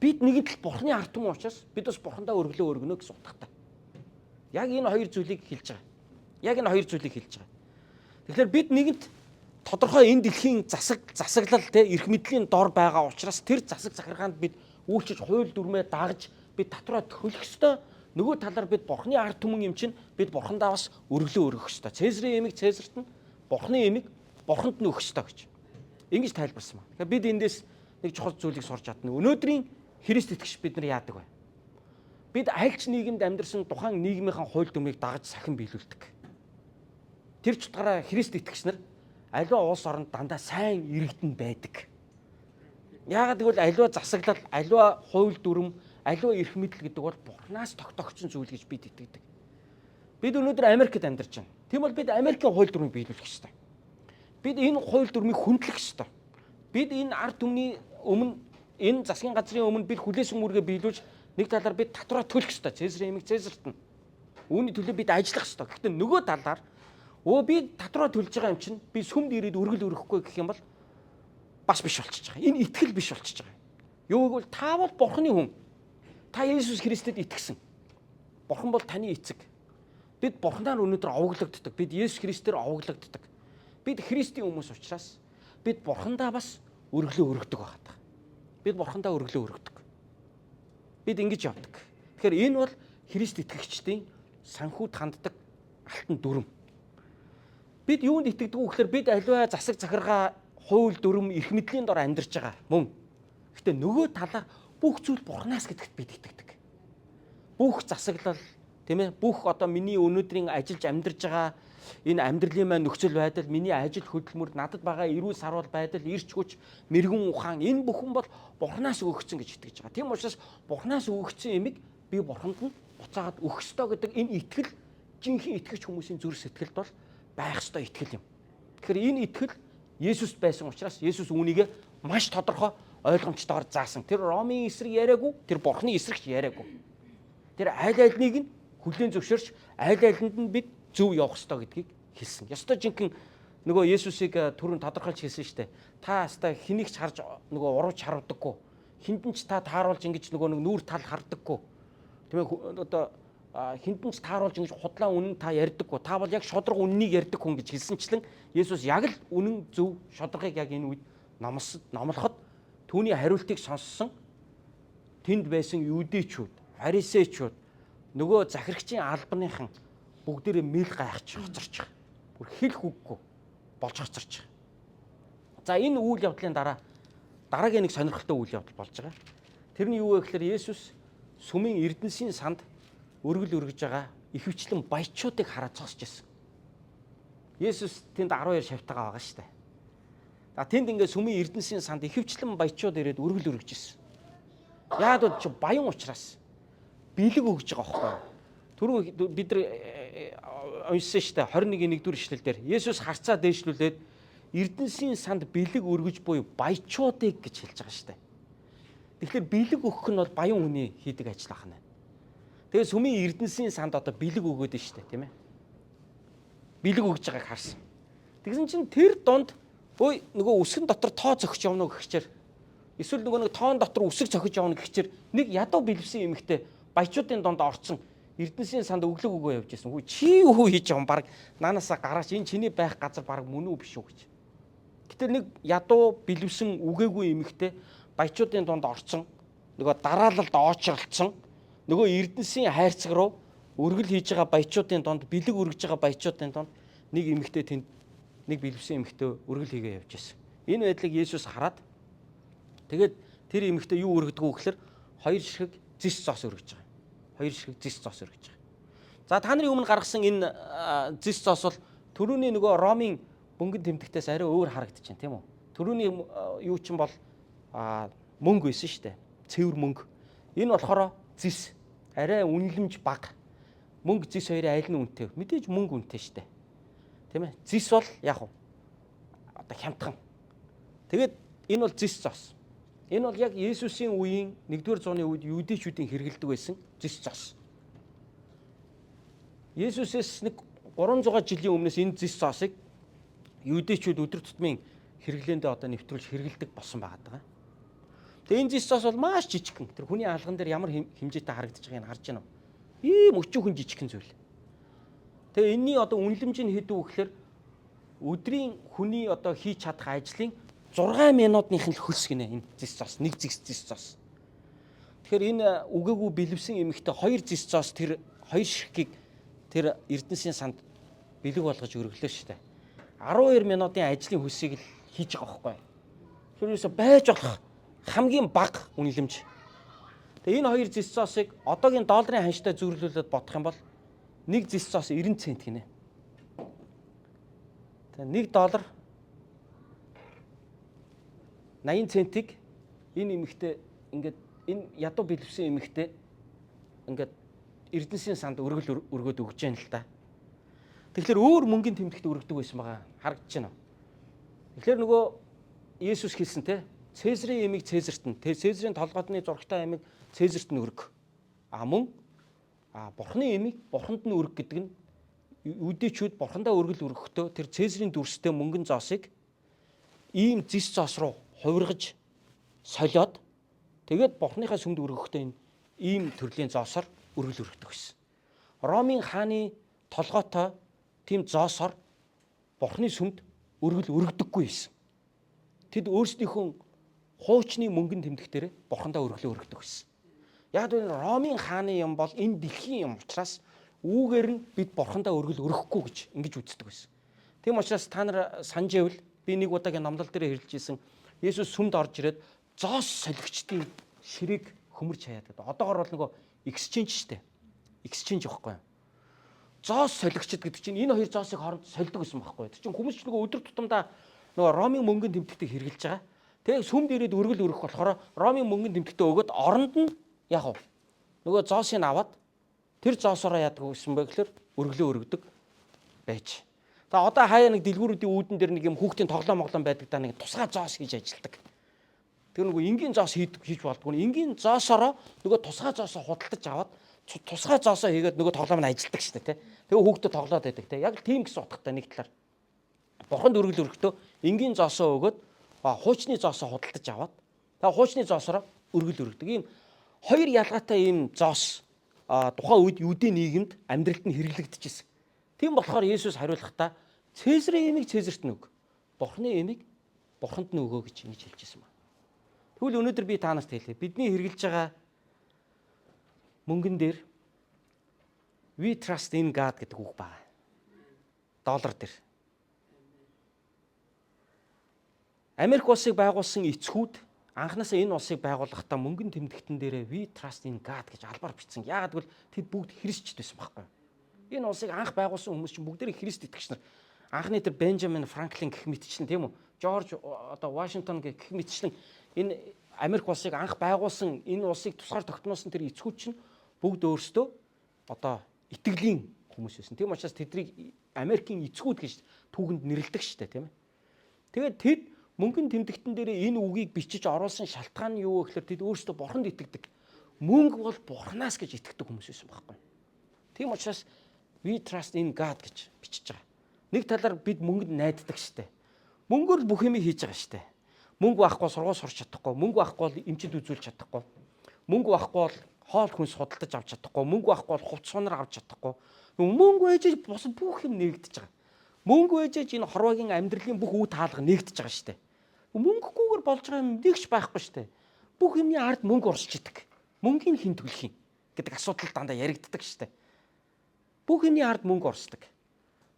бид нэгэнт л Бурхны ард түмэн учраас бид бас Бурхандаа өргөлөө өргөнө гэсэн утгатай. Яг энэ хоёр зүйлийг хэлж байгаа. Яг энэ хоёр зүйлийг хэлж байгаа. Тэгэхээр бид нэгэнт тодорхой энэ дэлхийн засаглал те эрх мэдлийн дор байгаа учраас тэр засаг захиргаанд бид үйлчилж хууль дүрмээ дагаж бид татвараа төлөх ёстой. Нөгөө талаар бид Бурхны ард түмэн юм чинь бид Бурхандаа бас өргөлөө өргөх ёстой. Цэзрийн ямиг Цэзарт нь, Бурхны ямиг Бурханд нь өгөх ёстой гэж. Ингэж тайлбарсан байна. Тэгэхээр бид эндээс нэг чухал зүйлийг сурч чадна. Өнөөдрийн Христ итгэгч бид нар яадаг вэ? Бид аль ч нийгэмд амьдарсан тухайн нийгмийнхаа хууль дүрмийг дагаж сахин биелүүлдэг. Тэр ч утгаараа Христ итгэгч нар аливаа улс оронд дандаа сайн иргэдэн байдаг. Яагаад гэвэл аливаа засаглал, аливаа хууль дүрм, аливаа эрх мэдэл гэдэг бол Бурханаас тогтоогдсон зүйл гэж бид итгэдэг. Бид өнөөдөр Америкт амьдарч байна. Тийм бол бид Америкийн хууль дүрмийг биелүүлэх ёстой. Бид энэ хууль дүрмийг хүндлэх ёстой. Бид энэ ард түмний өмнө, энэ засгийн газрын өмнө бид хүлээсэн үүргээ биелүүлж, нэг талаар бид татвараа төлөх ёстой. Цэзар ямиг Цэзарт нь. Үүний төлөө бид ажиллах ёстой. Гэхдээ нөгөө талаар би татвараа төлж байгаа юм чинь би сүмд ирээд өргөл өрөхгүй гэх юм бол бас биш болчихж байгаа. Энэ итгэл биш болчихж байгаа. Юу гэвэл та бол Бурхны хүн. Та Есүс Христэд итгэсэн. Бурхан бол таны эцэг. Бид Бурханаар өнөөдөр овоглогддог. Бид Есүс Христээр овоглогддог. Бид Христийн хүмүүс учраас бид Бурхандаа бас өргөлөө өргөдөг байгаа. Бид Бурхандаа өргөлөө өргөдөг. Бид ингэж явдаг. Тэгэхээр энэ бол Христ итгэгчдийн санхүүд ханддаг алтан дүрм. Бид юунд итгэдэг вэ гэхээр бид аливаа засаг захиргаа, хууль дүрм, эрх мэдлийн дор амьдарч байгаа мөн. Гэхдээ нөгөө талаар бүх зүйл Бурханаас гэдэгт бид итгэдэг. Бүх засаглал, тийм ээ, бүх одоо миний өнөөдрийн ажиллаж амьдарч байгаа энэ амьдралын маань нөхцөл байдал, миний ажил хөдөлмөр, надад байгаа эрүүл саруул байдал, эрч хүч, мэрэгэн ухаан, энэ бүхэн бол Бурханаас өгөгдсөн гэж итгэж байгаа. Тийм учраас Бурханаас өгөгдсөн юмыг би Бурханд нь буцаагаад өгөх ёстой гэдэг энэ итгэл жинхэнэ итгэгч хүмүүсийн зүрх сэтгэлд бол байх ёстой итгэл юм. Тэгэхээр энэ итгэл Есүст байсан учраас Есүс үүнийг маш тодорхой ойлгомжтойгоор заасан. Тэр Ромын эсрэг яриаггүй, тэр Бурхны эсрэгч яриаггүй. Тэр аль альнийг нь хүлээн зөвшөөрч, аль алинд нь бид зөв явах ёстой гэдгийг хэлсэн. Ёстой жинхэнэ нөгөө Есүсийг түрүүн тодорхойлж хэлсэн шүү дээ. Та хаста хэнийг ч харж нөгөө урууч харагдаггүй. Хиндэн ч та тааруулж ингэж нөгөө нэг нүүр тал хардаггүй. Тийм ээ, одоо хиндэн ч тааруулж ингэж худлаа үнэн та ярьдаггүй. Та бол яг шударга үннийг ярьдаг хүн гэж хэлсэнчлэн Есүс яг л үнэн зөв шударгыг яг энэ үед номлоход түүний хариултыг сонссон тэнд байсан юудэчүүд, фарисеучуд, нөгөө захирагчийн албаныхан бүгдээрээ мэл гайхаж хоцорч байгаа. Бүр хэлэх үггүй болж хоцорч байгаа. За, энэ үйл явдлын дараа дараагийн нэг сонирхолтой үйл явдал болж байгаа. Тэр нь юу вэ гэхээр Есүс сүмийн эрдэнсийн санд өргөл өргөж байгаа ихэвчлэн баячуудыг хараад зогсож байсан. Есүс тэнд 12 шавтайгаа байгаа шүү дээ. За, тэнд ингээд сүмийн эрдэнсийн санд ихэвчлэн баячууд ирээд өргөл өргөж ирсэн. Яагаад вэ чи баян учраас бэлэг өгж байгаа байхгүй юу? Түрүү бид нар уншсан шүү дээ, 21-ийн 1-р ишлэл дээр Есүс харцаа дээшлүүлээд эрдэнсийн санд бэлэг өргөж буй баячуудыг гэж хэлж байгаа шүү дээ. Тэгэхээр бэлэг өгөх нь бол баян хүний хийдэг ажил ахна. Тэгээ сүмийн эрдэнсийн санд одоо бэлэг өгөөд нь шүү дээ, тийм ээ. Бэлэг өгж байгааг харсан. Тэгсэн чинь тэр дунд ой нөгөө үсгэн дотор тоо зөгч явна уу гэхчээр, эсвэл нөгөө нэг тоон дотор үсэг цохиж явна гэхчээр нэг ядуу бэлэвсэн эмэгтэй баячуудын дунд орцсон, эрдэнсийн санд өглөг өгөө явж исэн. Хүү, чи юу хийж байгаа юм, баг наанаасаа гараач, энэ чиний байх газар баг мөн үү биш үү гэж. Гэтэл нэг ядуу бэлэвсэн үгээгүй эмэгтэй баячуудын дунд орцсон, нөгөө дараалалд оочролцсон, нөгөө эрдэнсийн хайрцаг руу өргөл хийж байгаа баячуудын дунд, бэлэг өргөж байгаа баячуудын дунд нэг эмэгтэй, тэнд нэг бэлэвсэн эмэгтэй өргөл хийгээ явж байсан. Энэ байдлыг Есүс хараад тэгээд тэр эмэгтэй юу өргөдөг вэ гэхээр 2 ширхэг зис зоос өргөж байгаа. 2 ширхэг зис зоос өргөж байгаа. За, та нарын өмнө гаргасан энэ зис зоос бол түрүүний нөгөө Ромын бөнгөн тэмдэгтээс арай өөр харагдаж байна, тийм үү? Түрүүний юу чинь бол мөнгө байсан шүү дээ. Цэвэр мөнгө. Энэ болохоор зис. Арай үнэлэмж бага. Мөнгө зис хоёрын аль нь үнэтэй вэ? Мэдээж мөнгө үнэтэй шүү дээ. Тийм ээ? Зис бол яг уу одоо хямдхан. Тэгээд энэ бол зис зоос. Энэ бол яг Есүсийн үеийн 1-р зууны үед юудэчүүдийн хэрэглэдэг байсан зис зоос. Есүсээс нэг 300 жилийн өмнөөс энэ зис зоосыг юудэчүүд өдөр тутмын хэрэглээндээ одоо нэвтрүүлж хэрэглэдэг болсон байгаа даа. Тэгээ энэ зис зоос бол маш жижигхэн. Тэр хүний алган дээр ямар хэмжээтэй харагдаж байгааг нь харж байна уу? Ийм өчүүхэн жижигхэн зүйл. Тэгээ энэний одоо үнэлэмж нь хэд вэ гэхээр өдрийн хүний одоо хийж чадах ажлын 6 минутных нь л хөлс гинэ энэ зис зоос, нэг зис зоос. Тэгэхээр энэ үгээгүй бэлэвсэн эмэгтэй 2 зис зоос, тэр 2 ширхгийг тэр эрдэнсийн санд бэлэг болгож өргөлөө шүү дээ. 12 минутын ажлын хөлсийг л хийж байгаа байхгүй. Тэр юусоо байж болох хамгийн бага үнэлэмж. Тэгээ энэ 2 зис зоосыг одоогийн долларын ханштай зүйрлүүлээд бодох юм бол нэг зис зоос 90 цент гинэ. Тэгээ 1 доллар 80 центийг Энэ эмэгтэй ингээд энэ ядуу бэлэвсэн эмэгтэй ингээд Эрдэнэсийн санд өргөл өргөөд өгч яана л та. Тэгэхээр өөр мөнгөний тэмдэгт өргөдөг байсан байгаа. Харагдаж байна уу? Тэгэхээр нөгөө Есүс хэлсэн те Цэзрийн эмийг Цэзарт нь, Цэзрийн толгойдны зурагтай эмийг Цэзарт нь өрг. А мөн Бурхны эмийг Бурханд нь өрг гэдэг нь юудэчүүд Бурхандаа өргөл өргөхдөө тэр Цэзрийн дүрстэй мөнгөн зоосыг ийм зис зоос руу хувиргаж солиод тэгээд Бурхныхаа сүмд өргөхдөө энэ ийм төрлийн зоосоор өргөл өргөдөг байсан. Ромын хааны толгойтой тийм зоосоор Бурхны сүмд өргөл өргөдөггүй байсан. Тэд өөрсдийнхөө хуучны мөнгөн тэмдэгтээр Бурхандаа өргөлөө өргөдөг байсан. Яг гэвэл Ромын хааны юм бол энэ дэлхийн юм учраас үүгээр нь бид Бурхандаа өргөл өргөхгүй гэж ингэж үздэг байсан. Тийм учраас та нар санаж ивэл би нэг удаагийн номлол дээр хэрэлж исэн Есүс сүмд орж ирээд зоос солигчдын ширээг хөмөрч хаяад гэдэг. Одоогор бол нөгөө exchange штэ. Exchange байхгүй юу? Зоос солигчд гэдэг чинь энэ хоёр зоосыг хооронд сольдог гэсэн байхгүй юу? Тэр чинь хүмүүс ч нөгөө өдөр тутамдаа нөгөө Ромын мөнгөний тэмдэгтийг хэрэглэж байгаа. Тэгээ сүмд ирээд өргөл өргөх болохоор Ромын мөнгөний тэмдэгтээ өгөөд оронд нь яг уу нөгөө зоосыг аваад тэр зоосороо яадаг гэсэн бэ гэхээр өргөлөө өргөдөг байж. За одоо хаяа нэг дэлгүүрүүдийн үүдэн дээр нэг юм хүүхдийн тоглоом моглоом байдаг да, нэг тусгай зоос хийж ажилдаг. Тэр нөгөө энгийн зоос хийж болдгоо. Энгийн зоосороо нөгөө тусгай зоосоо худалдаж аваад тусгай зоосоо хийгээд нөгөө тоглоом нь ажилдаг шүү дээ, тэ. Тэгээ хүүхдүүд тоглоод байдаг, тэ. Яг л тийм гэсэн утгатай нэг талаар. Бурханд өргөл өргөхдөө энгийн зоосоо өгөөд хуучны зоосоо худалдаж аваад тэгээ хуучны зоосороо өргөл өргөдөг. Ийм хоёр ялгаатай ийм зоос тухайн үед Юудын нийгэмд амьдралд нь хэрэглэгдэжсэн. Тийм болохоор Есүс хариулахдаа Цэзрийн эмийг Цэзарт нь өг. Бурхны эмийг Бурханд нь өгөө гэж ингэж хэлж ирсэн байна. Тэгвэл өнөөдөр би та нарт хэлье. Бидний хэрэглэж байгаа мөнгөн дээр "We trust in God" гэдэг үг байна. Доллар дээр. Америк улсыг байгуулсан эцгүүд анхнаасаа энэ улсыг байгуулахдаа мөнгөн тэмдэгтэн дээрээ "We trust in God" гэж албаар бичсэн. Яагаад гэвэл тэд бүгд христчд байсан байхгүй юу? Энэ улсыг анх байгуулсан хүмүүс чинь бүгдээрээ Христ итгэгч нар. Анхны тэр Бенжамин Франклин гэх мэтчлэн, тийм үү? Жорж одоо Вашингтон гэх мэтчлэн энэ Америк улсыг анх байгуулсан, энэ улсыг тусгаар тогтноосон тэр эцгүүд чинь бүгд өөрсдөө одоо итгэлийн хүмүүс байсан. Тийм учраас тэднийг Америкийн эцгүүд гэж түүхэнд нэрлэдэг шүү дээ, тийм ээ. Тэгээд тэд мөнгөн тэмдэгтэн дээр энэ үгийг бичиж оруулсан шалтгаан нь юу вэ гэхээр тэд өөрсдөө бурханд итгэдэг. Мөнгө бол бурханаас гэж итгэдэг хүмүүс байсан байхгүй. Тийм учраас "We trust in God" гэж бичиж байгаа. Нэг талаар бид мөнгөнд найддаг штэ. Мөнгөөр бүх юм хийж байгаа штэ. Мөнгө байхгүй сургууль сурч чадахгүй, мөнгө байхгүй бол эмчид үзүүлж чадахгүй. Мөнгө байхгүй бол хоол хүнс худалдаж авч чадахгүй, мөнгө байхгүй бол хувцас сунар авч чадахгүй. Мөнгө байж бус бүх юм нээгдэж байгаа. Мөнгө байж энэ хорвоогийн амьдралын бүх үе таалга нээгдэж байгаа штэ. Мөнгөгүйгээр болж байгаа юм нэг ч байхгүй штэ. Бүх юмны ард мөнгө орсож идэг. Мөнгийг хэн төлөх юм гэдэг асуудал дандаа яригддаг штэ. Бүх юмны ард мөнгө орсдог.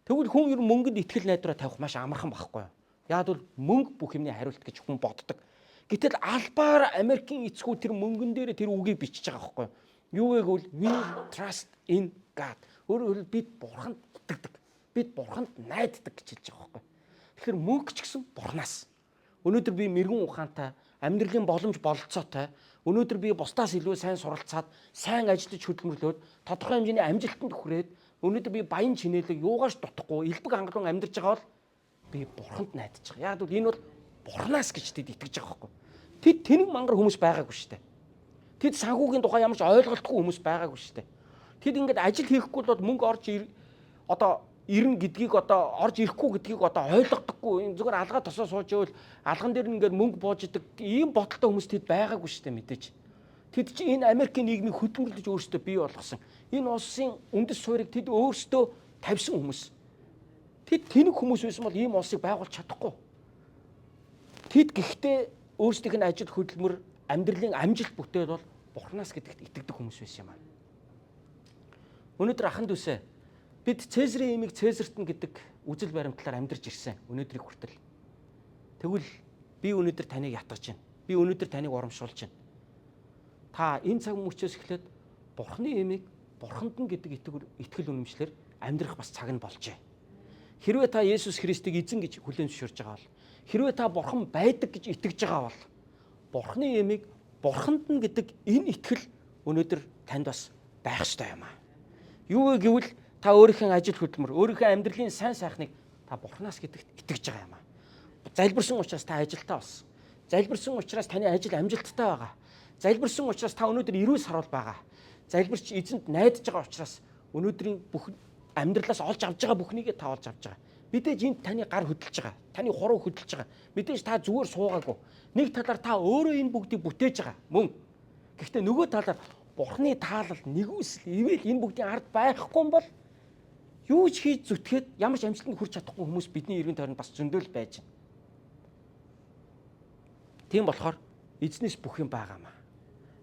Тэгвэл хүн ер нь мөнгөнд итгэл найдвараа тавих маш амархан байхгүй юу? Яг бол мөнгө бүх юмны хариулт гэж хүн боддог. Гэтэл албаар Америкийн эцгүүд тэр мөнгөн дээр тэр үгийг бичиж байгаа байхгүй юу? Юу вэ гэвэл "We trust in God". Өөрөөр хэлбэл бид бурханд итгэдэг. Бид бурханд найддаг гэж хэлж байгаа байхгүй юу? Тэгэхээр мөнгө ч гэсэн бурханаас. Өнөөдөр би мэрэгэн ухаантай, амьдралын боломж бололцоотой. Өнөөдөр би бусдаас илүү сайн суралцаад, сайн ажиллаж хөдөлмөрлөөд, тодорхой хэмжээний амжилтанд хүрээд, өнөөдөр би баян чинээлэг юугаарч дутахгүй, элбэг хангалуун амьдарч байгаа бол би бурханд найдаж байгаа. Яг бол энэ бол бурханаас гэж тэд итгэж байгаа байхгүй. Тэд тэнэг мангар хүмүүс байгаагүй шүү дээ. Тэд санхүүгийн тухай ямар ч ойлголтгүй хүмүүс байгаагүй шүү дээ. Тэд ингээд ажил хийхгүй бол мөнгө орж одоо ирнэ гэдгийг, одоо орж ирэхгүй гэдгийг одоо ойлгодоггүй. Зүгээр алгаа тосоо сууж ивэл алган дээр ингээд мөнгө бууж идэг ийм бодолтой хүмүүс тэд байгаагүй шүү дээ мэдээж. Тэд чинь энэ Америкийн нийгмийг хөдөлмөрлөж өөрсдөө бий болгосон. Энэ улсын үндэс суурийг тэд өөрсдөө тавьсан хүмүүс. Тэд тэнэг хүмүүс байсан бол ийм улсыг байгуулж чадахгүй. Тэд гэхдээ өөрсдийнх нь ажил хөдөлмөр, амьдралын амжилт бүтээл бол бурхнаас гэдэгт итгэдэг хүмүүс байсан юм аа. Өнөөдөр аханд үсэ бид Цэзрийн имийг Цэзарт нь гэдэг үзэл баримтлалаар амьдарч ирсэн өнөөдрийг хүртэл. Тэгвэл би өнөөдөр таныг ятгах байна. Би өнөөдөр таныг урамшуулж байна. Та энэ цаг мөчөөс эхлээд Бурхны имийг Бурханд нь гэдэг итгэл үнэмшлэр амьдрах бас цаг нь болжээ. Хэрвээ та Есүс Христийг эзэн гэж хүлээн зөвшөөрж байгаа бол, хэрвээ та Бурхан байдаг гэж итгэж байгаа бол, Бурхны ямиг Бурханд нь гэдэг энэ итгэл өнөөдөр танд бас байх ёстой юм аа. Юу вэ гэвэл та өөрийнхөө ажил хөдөлмөр, өөрийнхөө амьдралын сайн сайхныг та Бурханаас гэдэгт итгэж байгаа юм аа. Залбирсан учраас та ажилтаа болсон. Залбирсан учраас таны ажил амжилттай байгаа. Залбирсан учраас та өнөөдөр эрүүл саруул байгаа. Залбирч эзэнд найдаж байгаа учраас өнөөдрийн бүх амьдралаас олж авч байгаа бүхнийг та олж авч байгаа. Мэдээж энд таны гар хөдөлж байгаа. Таны хуруу хөдөлж байгаа. Мэдээж та зүгээр суугаагүй. Нэг талаар та өөрөө энэ бүгдийг бүтээж байгаа. Мөн. Гэхдээ нөгөө талаар Бурхны таалал, нэгүсэл, ивэл энэ бүгдийн ард байхгүй юм бол юу ч хийж зүтгээд ямар ч амжилтанд хүрч чадахгүй хүмүүс бидний эргэн тойронд бас зөндөл байж байна. Тийм болохоор эзнээс бүх юм байгаа маа.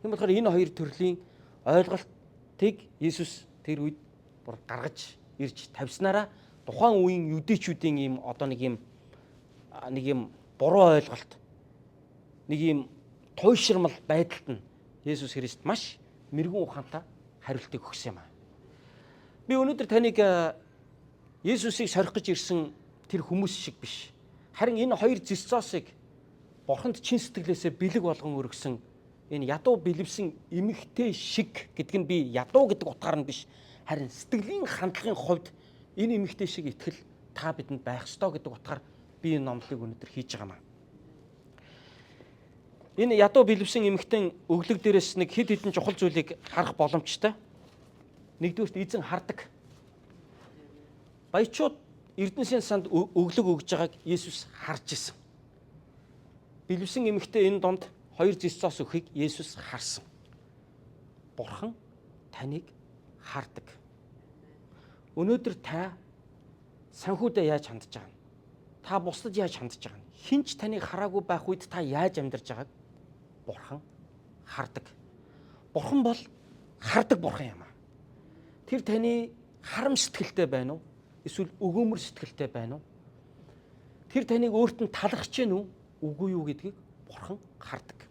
Тийм болохоор энэ хоёр төрлийн ойлголтыг Есүс тэр үед бүр гаргаж ирж тавьснараа тухайн үеийн юдэчүүдийн ийм одоо нэг юм буруу ойлголт, нэг юм туйширмал байдалд нь Есүс Христ маш мэрэгүн ухаантай хариултыг өгсөн юм аа. Би өнөөдөр таныг Есүсийг сорих гэж ирсэн тэр хүмүүс шиг биш. Харин энэ хоёр зэс зоосыг Бурханд чин сэтгэлээсээ бэлэг болгон өргөсөн энэ ядуу бэлэвсэн эмэгтэй шиг гэдэг нь би ядуу гэдэг утгаар нь биш. Харин сэтгэлийн хандлагын хувьд энэ эмэгтэй шиг итгэл та бидэнд байх ёстой гэдэг утгаар би энэ номлолыг өнөөдөр хийж байгаа юм. Энэ ядуу бэлэвсэн эмэгтэй өглөг дээрээс нэг хэд хэдэн чухал зүйлийг харах боломжтой. Нэгдүгээрт эзэн хардаг. Баячууд Эрдэнэсийн санд өглөг өгж байгааг Есүс харж исэн. Бэлэвсэн эмэгтэй энэ дунд хоёр зэс зоос өгөхийг Есүс харсан. Бурхан таныг хардаг. Өнөөдөр та санхүүдээ яаж хандж байгаа юм? Та бусдад яаж хандж байгаа юм? Хэн ч таныг хараагүй байх үед та яаж амьдарч байгааг Бурхан хардаг. Бурхан бол хардаг бурхан юм аа. Тэр таны харам сэтгэлтэй байна уу? Эсвэл өгөөмөр сэтгэлтэй байна уу? Тэр таныг өөрт нь талархаж гэнэ үү? Үгүй юу гэдгийг Бурхан хардаг.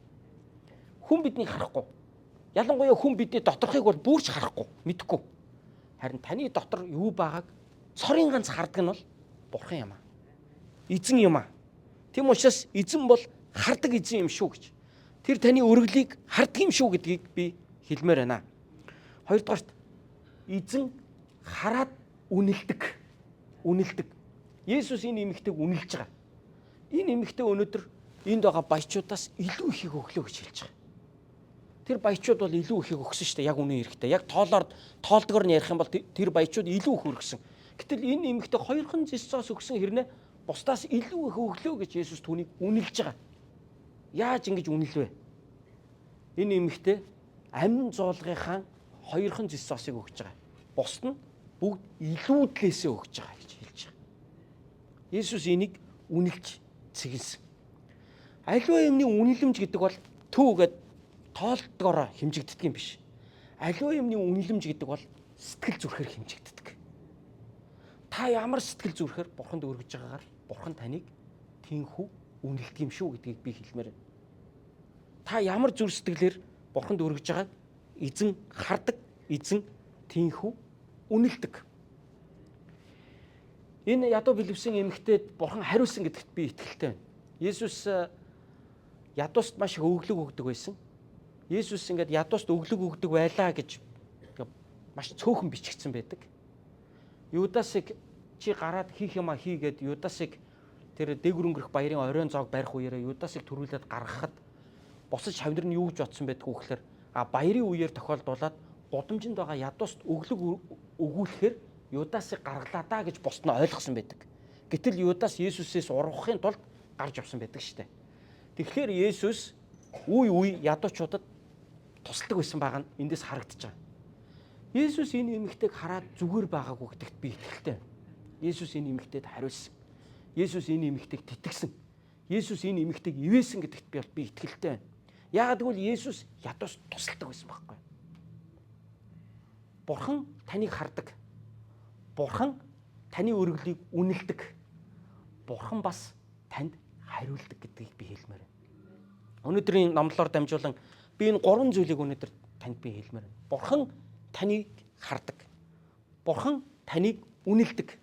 Хүн биднийг харахгүй. Ялангуяа хүн бидний доторхыг бол бүрч харахгүй, мэдэхгүй. Харин таны дотор юу байгааг цорын ганц хардаг нь бол Бурхан юм аа. Эзэн юм аа. Тийм учраас эзэн бол хардаг эзэн юм шүү гэж. Тэр таны өргөлийг хардаг юм шүү гэдгийг би хэлмээр байна. Хоёрдугаарт эзэн хараад үнэлдэг. Үнэлдэг. Есүс энэ эмэгтэйг үнэлж байгаа. Энэ эмэгтэй өнөөдөр энд байгаа баячуудаас илүү ихийг өглөө гэж хэлж байгаа. Тэр баячууд бол илүү ихийг өгсөн шүү дээ. Яг үнэн хэрэгтээ. Яг тоолоор тоолдгоор нь ярих юм бол тэр баячууд илүү их өргөсөн. Гэтэл энэ эмэгтэй хоёрхан зэс зоос өгсөн хэрнээ бусдаас илүү их өглөө гэж Есүс түүнийг үнэлж байгаа. Яаж ингэж үнэлвэ? Энэ эмэгтэй амин зоолгынхаа хоёрхан зэс зоосыг өгч байгаа. Бусд нь бүгд илүүдлээсээ өгч байгаа гэж хэлж байгаа. Есүс энийг үнэлж цэгэлсэн. Аливаа юмны үнэлэмж гэдэг бол төв гээд тоолдгоороо хэмжигддэг юм биш. Аливаа юмны үнэлэмж гэдэг бол сэтгэл зүрхээр хэмжигддэг. Та ямар сэтгэл зүрхээр Бурханд өргөж байгаагаар Бурхан таныг тэнхүү үнэлдэг юм шүү гэдгийг би хэлмээр байна. Та ямар зүр сэтгэлээр Бурханд өргөж байгааг эзэн хардаг, эзэн тэнхүү үнэлдэг. Энэ ядуу бэлэвсэн эмэгтэйд Бурхан хариулсан гэдэгт би итгэлтэй байна. Есүс ядууст маш их өглөг өгдөг байсан. Есүс ингээд ядууст өглөг өгдөг байлаа гэж маш цөөхөн бичигдсэн байдаг. Юдасыг чи гараад хийх юма хийгээд Юдасыг тэр дээгүр өнгөрөх баярын оройн зоог барих үеэрээ Юдасыг төрүүлээд гаргахад бусад шавнар нь юу гэж бодсон байдгүй гэхээр а баярын үеэр тохиолдуулаад гудамжинд байгаа ядууст өглөг өгүүлэхээр Юдасыг гаргалаа даа гэж бусд нь ойлгосон байдаг. Гэтэл Юдас Есүсээс урвахын тулд гарч явсан байдаг штэ. Тэгэхээр Есүс үе үе ядуучуудад тусалдаг байсан байгаа нь эндээс харагдаж байгаа. Есүс энэ эмэгтэйг хараад зүгээр байгаагүй гэдэгт би итгэлтэй байна. Есүс энэ эмэгтэйд хариулсан. Есүс энэ эмэгтэйг тэтгсэн. Есүс энэ эмэгтэйг ивээсэн гэдэгт би итгэлтэй байна. Яагаад гэвэл Есүс ядуус тусалдаг байсан байхгүй. Бурхан таныг хардаг. Бурхан таны өргөлийг үнэлдэг. Бурхан бас танд хариулдаг гэдгийг би хэлмээр байна. Өнөөдрийн номлолоор дамжуулан би энэ гурван зүйлийг өнөөдөр танд би хэлмээр байна. Бурхан таныг хардаг. Бурхан таныг үнэлдэг.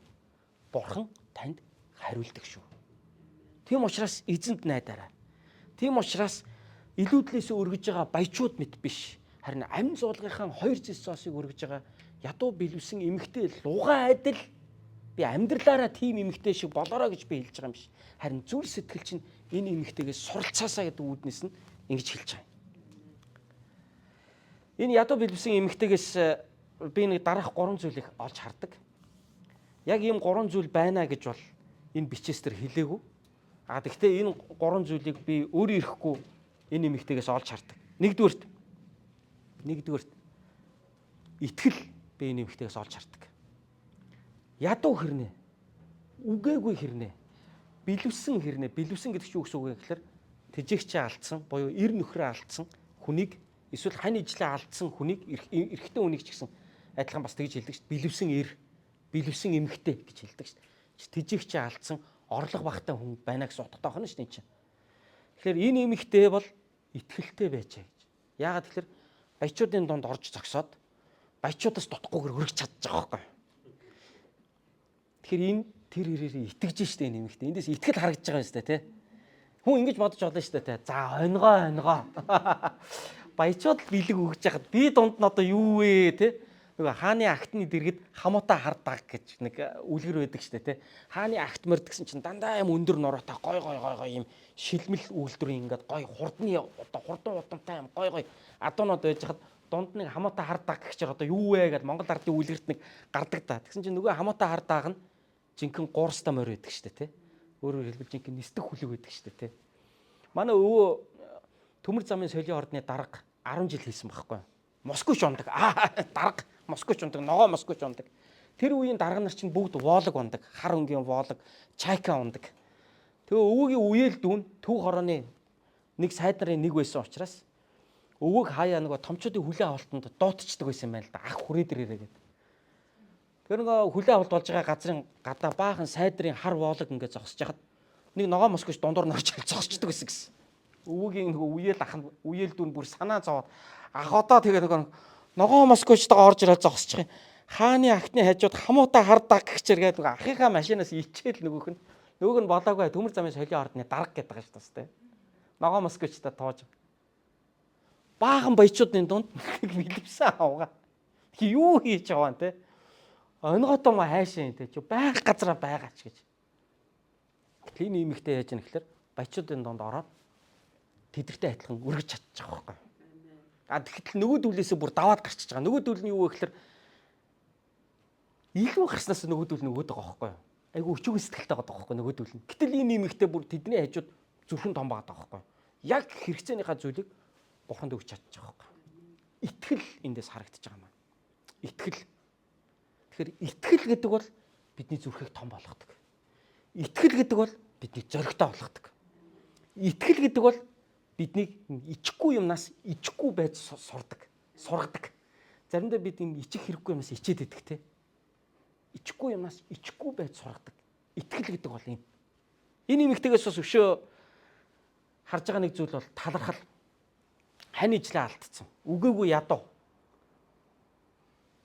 Бурхан танд хариулдаг шүү. Тийм учраас эзэнд найдаарай. Тийм учраас Илүүдлээс өргөж байгаа баячууд мэт биш. Харин амь зуулгынхаа хоёр зис зоосыг өргөж байгаа ядуу билвсэн эмэгтэй лугаа адил би амьдралаараа тийм эмэгтэй шиг болоорой гэж би хэлж байгаа юм биш. Харин зүр сэтгэл чинь энэ эмэгтэйгээс суралцаасаа гэдэг үүднээс нь ингэж хэлж байгаа юм. Энэ ядуу билвсэн эмэгтэйгээс би нэг дараах гурван зүйлийг олж хардаг. Яг ийм гурван зүйл байна гэж бол энэ бичээс төр хэлээгүй. А тэгвэл энэ гурван зүйлийг би өөр ирэхгүй энэ эмэгтэйгээс олж хардаг. Нэгдүгээрт итгэл би энэ эмэгтэйгээс олж хардаг. Ядуу хэрнээ, үгээгүй хэрнээ, билвсэн хэрнээ, билвсэн гэдэг чинь юу гэсэн үг вэ гэхээр тэжээгчээ алдсан буюу эр нөхрөө алдсан хүнийг эсвэл хань ижлээ алдсан хүнийг эрэгтэй хүнийг ч гэсэн адилхан бас тэгж хэлдэг шүү дээ. Билвсэн эр, билвсэн эмэгтэй гэж хэлдэг шүү дээ. Тэжээгчээ алдсан орлого багтай хүн байна гэсэн утгатай байна шүү дээ энэ чинь. Тэгэхээр энэ эмэгтэй бол итгэлтэй байжээ гэж. Яагаад тэгэхээр баячуудын дунд орж зогсоод баячуудаас дутахгүйгээр өргөж чадчих байгаа байхгүй. Тэгэхээр энэ тэр хэрээрээ итгэж штэ энэ эмэгтэй. Эндээс итгэл харагдаж байгаа юм штэ тий. Хүн ингэж бодож болно штэ тий. За онигоо онигоо. Баячууд л бэлэг өгж яхад би дунд нь одоо юу вэ тий. Нөгөө хааны агтны дэргэд хамуутай хар даг гэж нэг үлгэр байдаг штэ тий. Хааны агт морд гэсэн чинь дандаа юм өндөр нуруутай гой гой гой гой юм шилмэл үйлдвэрийн ингээд гой хурдны одоо хурдан удамтай юм гой гой адуунууд байж хад дунд нэг хамуутай хар даг гэж одоо юу вэ гэд Монгол ардын үлгэрт нэг гардаг та. Тэгсэн чинь нөгөө хамуутай хар даг нь жинхэнэ гуурстай морь байдаг штэ тий. Өөрөөр хэлбэл жинхэнэ нисдэг хүлэг байдаг штэ тий. Манай өвөө төмөр замын солийн ордны дарга 10 жил хийсэн байхгүй. Москвич ундаг. Аа дарга Москвич ундаг, ногоо Москвич ундаг. Тэр үеийн дарга нар чинь бүгд Волг ундаг. Хар өнгийн Волг, Чайка ундаг. Тэгээ өвөөгийн үеэл дүүн төв хорооны нэг сайд нарын нэг байсан учраас өвөөг хаяа нөгөө томчуудын хүлээ авалтанд дуутчдаг байсан юм байна л да. Ах хүрээ дээрээ гэдэг. Тэр нөгөө хүлээ авалт болж байгаа газрын гадаа баахан сайдрын хар Волг ингээд зогсож хахад нэг ногоо Москвич дундуур нь орж зогсчдөг байсан гэсэн. Өвөөгийн нөгөө үеэл ах нь үеэл дүүн бүр санаа зовоод ах одоо тэгээ нөгөө ногоо Москвичтойгоо орж ирээд зогсчих юм. Хааны агтны хажууд хамуутай хар даг гिचэр гээд нөгөө ахынхаа машинаас ичээл нөгөөх нь нөгөөх нь болоогүй төмөр замын солийн ордны дарга гэдэг байгаа шүү дээ. Ногоо Москвичтай тоож. Баахан баячуудын дунд бэлэвсэн авгаа. Тэг юу хийж байгаа юм те? Онготой ма хайшаа те. Чи байх газараа байгаач гэж. Гэтэл энэ эмэгтэй яаж ийм гэхээр баячуудын дунд ороод тэдэртэй адилхан өргөж чадчих байгаа байхгүй. А тэгэхдээ нөгөөдүүлээсээ бүр даваад гарчиж байгаа. Нөгөөдүүл нь юу вэ гэхээр илүү гарснаас нөгөөдүүл нь өгөөд байгаа байхгүй юу? Айгу өчүүгэн сэтгэлтэй байгаа байхгүй нөгөөдүүл нь. Гэтэл энэ эмэгтэй бүр тэдний хажууд зүрхэн том байгаа байхгүй юу? Яг хэрэгцээнийхаа зүйлийг бурханд өгч чадчих байгаа байхгүй юу? Итгэл эндээс харагдаж байгаа юм аа. Итгэл. Тэгэхээр итгэл гэдэг бол бидний зүрхийг том болгодог. Итгэл гэдэг бол бидний зоригтой болгодог. Итгэл гэдэг бол биднийг ичихгүй юмнаас ичихгүй байж сурдаг, сургадаг. Заримдаа бид юм ичих хэрэггүй юмнаас ичээд идэх те. Ичихгүй юмнаас ичихгүй байж сургадаг. Итгэл гэдэг бол юм. Энэ эмэгтэйгээс бас өшөө харж байгаа нэг зүйл бол талархал. Хань ижлээ алдсан. Үгээгүй ядуу.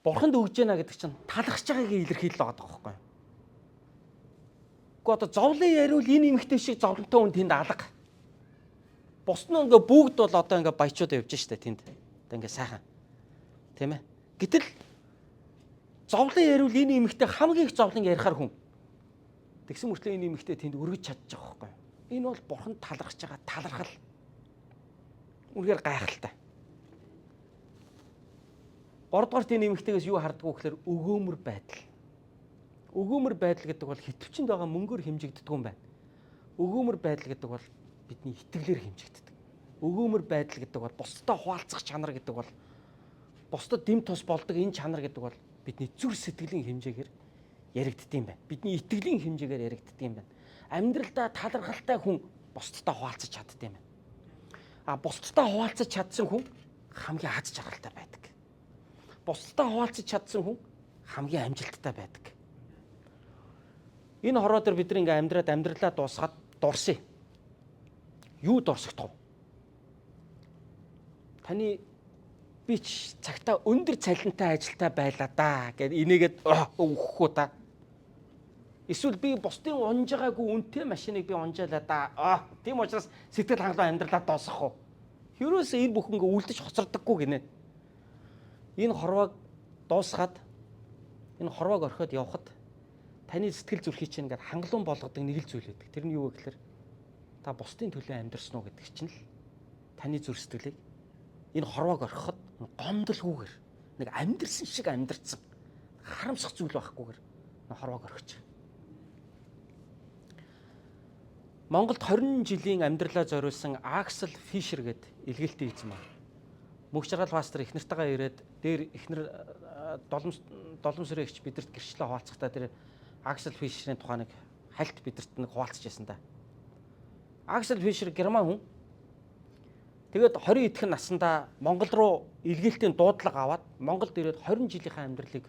Бурханд өгж яана гэдэг чинь талархаж байгаагийг илэрхийлэл байгаа байхгүй юу? Гэхдээ одоо зовлон яриул энэ эмэгтэй шиг зовлонтой хүн тэнд алга. Бус нь ингээ бүгд бол одоо ингээ баячууд явж штэ тэнд. Одоо ингээ сайхан. Тийм ээ. Гэтэл зовлон яриул энэ эмэгтэй хамгийн их зовлон ярихаар хүн. Тэгсэн мөртлөө энэ эмэгтэй тэнд өргөж чадчих байгаа байхгүй юу? Энэ бол бурханд талархаж байгаа талархал. Үнэхээр гайхалтай. Гуравдугаарт энэ эмэгтэйгээс юу хардггүй гэхээр өгөөмөр байдал. Өгөөмөр байдал гэдэг бол хитвчэнд байгаа мөнгөөр хэмжигддэг юм байна. Өгөөмөр байдал гэдэг бол бидний итгэлээр хэмжигддэг. Өгөөмөр байдал гэдэг бол бусдад хуваалцах чанар гэдэг бол бусдад дэм тус болдог энэ чанар гэдэг бол бидний зүр сэтгэлийн хэмжээгээр яригддаг юм байна. Бидний итгэлийн хэмжээгээр яригддаг юм байна. Амьдралдаа талархалтай хүн бусдад хуваалцаж чаддаг юм байна. А бусдад хуваалцаж чадсан хүн хамгийн аз жаргалтай байдаг. Бусдад хуваалцаж чадсан хүн хамгийн амжилттай байдаг. Энэ хороо дээр бид ингээ амьдраад амьдралаа дуусгаад дурсъя. Юу дурсагдах вэ? Таны би ч цагтаа өндөр цалинтай ажилтаа байлаа да гэд инээгээд өгөхгүй та. Эсвэл би бусдын унжаагаагүй үнэтэй машиныг би унжаалаа да. Тийм учраас сэтгэл хангалуун амьдралаа дуусгах уу? Ерөөсөө энэ бүхэн ингээ үлдэж хоцордоггүй гинэ. Энэ хорвоог дуусгаад энэ хорвоог орхиод явхад таны сэтгэл зүрхийг чинь ингээд хангалуун болгодог нэг л зүйл байдаг. Тэр нь юу вэ гэхээр та бусдын төлөө амьдарсан уу гэдэг чинь л таны зүрх сэтгэлийг энэ хорвоог орхиход гомдлгүйгээр нэг амьдрсан шиг амьдрцсан харамсах зүйл байхгүйгээр хорвоог орхиж. Монголд 20 жилийн амьдралаа зориулсан Аксел Фишер гээд илгээлтийн эзэн байна. Мөнх жаргал пастор их нартайгаа ирээд дээр ихнэр доломсрын эгч бидэрт гэрчлээ хуваалцахдаа тэр Аксел Фишерийн тухай нэг хальт бидэрт нэг хуваалцаж байсан да. Аксел Фишер герман хүн. Тэгээд 20 идэхэн наснда Монгол руу илгээлтийн дуудлага аваад Монголд ирээд 20 жилийнхаа амьдралыг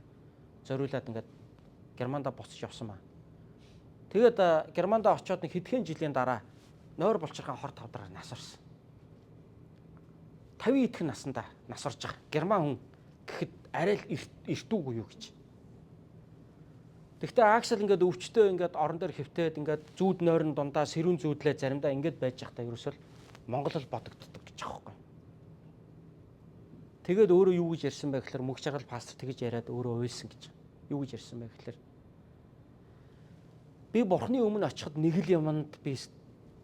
зориулаад ингээд Германда буцаж явсан маа. Тэгээд Германда очиод нэг хэдхэн жилийн дараа нойр булчирхан хор тавдраар нас орсон. 50 идэхэн наснда нас орж байгаа. Герман хүн гэхэд арай л эртүүгүй юу гэж. Тэгвэл Аксел ингээд өвчтөө ингээд орон дээр хэвтээд ингээд зүүд нойрон дундаа сэрүүн зүүдлээ заримдаа ингээд байж байхдаа ерөөсөл Монгол л бодогддог гэж байгаа байхгүй. Тэгээд өөрөө юу гэж ярьсан бэ гэхээр мөнх жаргал пастор тэгж яриад өөрөө уйлсан гэж. Юу гэж ярьсан бэ гэхээр би бурхны өмнө очиход нэг л юмд би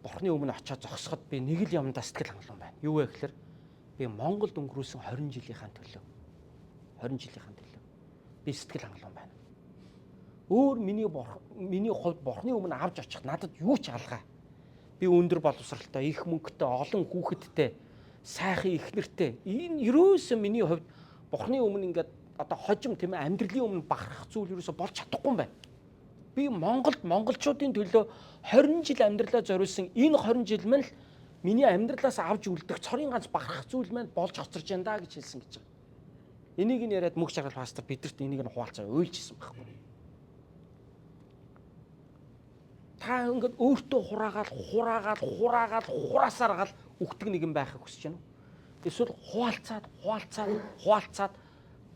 бурхны өмнө очиод зогсоход би нэг л юмдаа сэтгэл хангалуун байна. Юу вэ гэхээр би Монголд өнгөрүүлсэн 20 жилийнхаа төлөө 20 жилийнхаа төлөө би сэтгэл хангалуун байна. Өөр миний хувьд бурхны өмнө авч очих надад юу ч алгаа. Би өндөр боловсралтай, их мөнгөтэй, олон хүүхэдтэй, сайхан эхнэртэй. Энэ ерөөсөө миний хувьд бурхны өмнө ингээд одоо хожим тийм ээ амьдралын өмнө бахархах зүйл ерөөсөө болж чадахгүй юм байна. Би Монголд монголчуудын төлөө 20 жил амьдралаа зориулсан энэ 20 жил мань л миний амьдралаас авч үлдэх цорын ганц бахархах зүйл маань болж хоцорж байна да гэж хэлсэн гэж байгаа. Энийг нь яриад мөнх жаргал пастор бидэрт энийг нь хуваалцаа уйлжсэн байхгүй. Та ингээд өөртөө хураагаал хураагаал хураагаал хураасаар гал үхдэг нэгэн байхыг хүсэж байна уу? Эсвэл хуваалцаад хуваалцаад хуваалцаад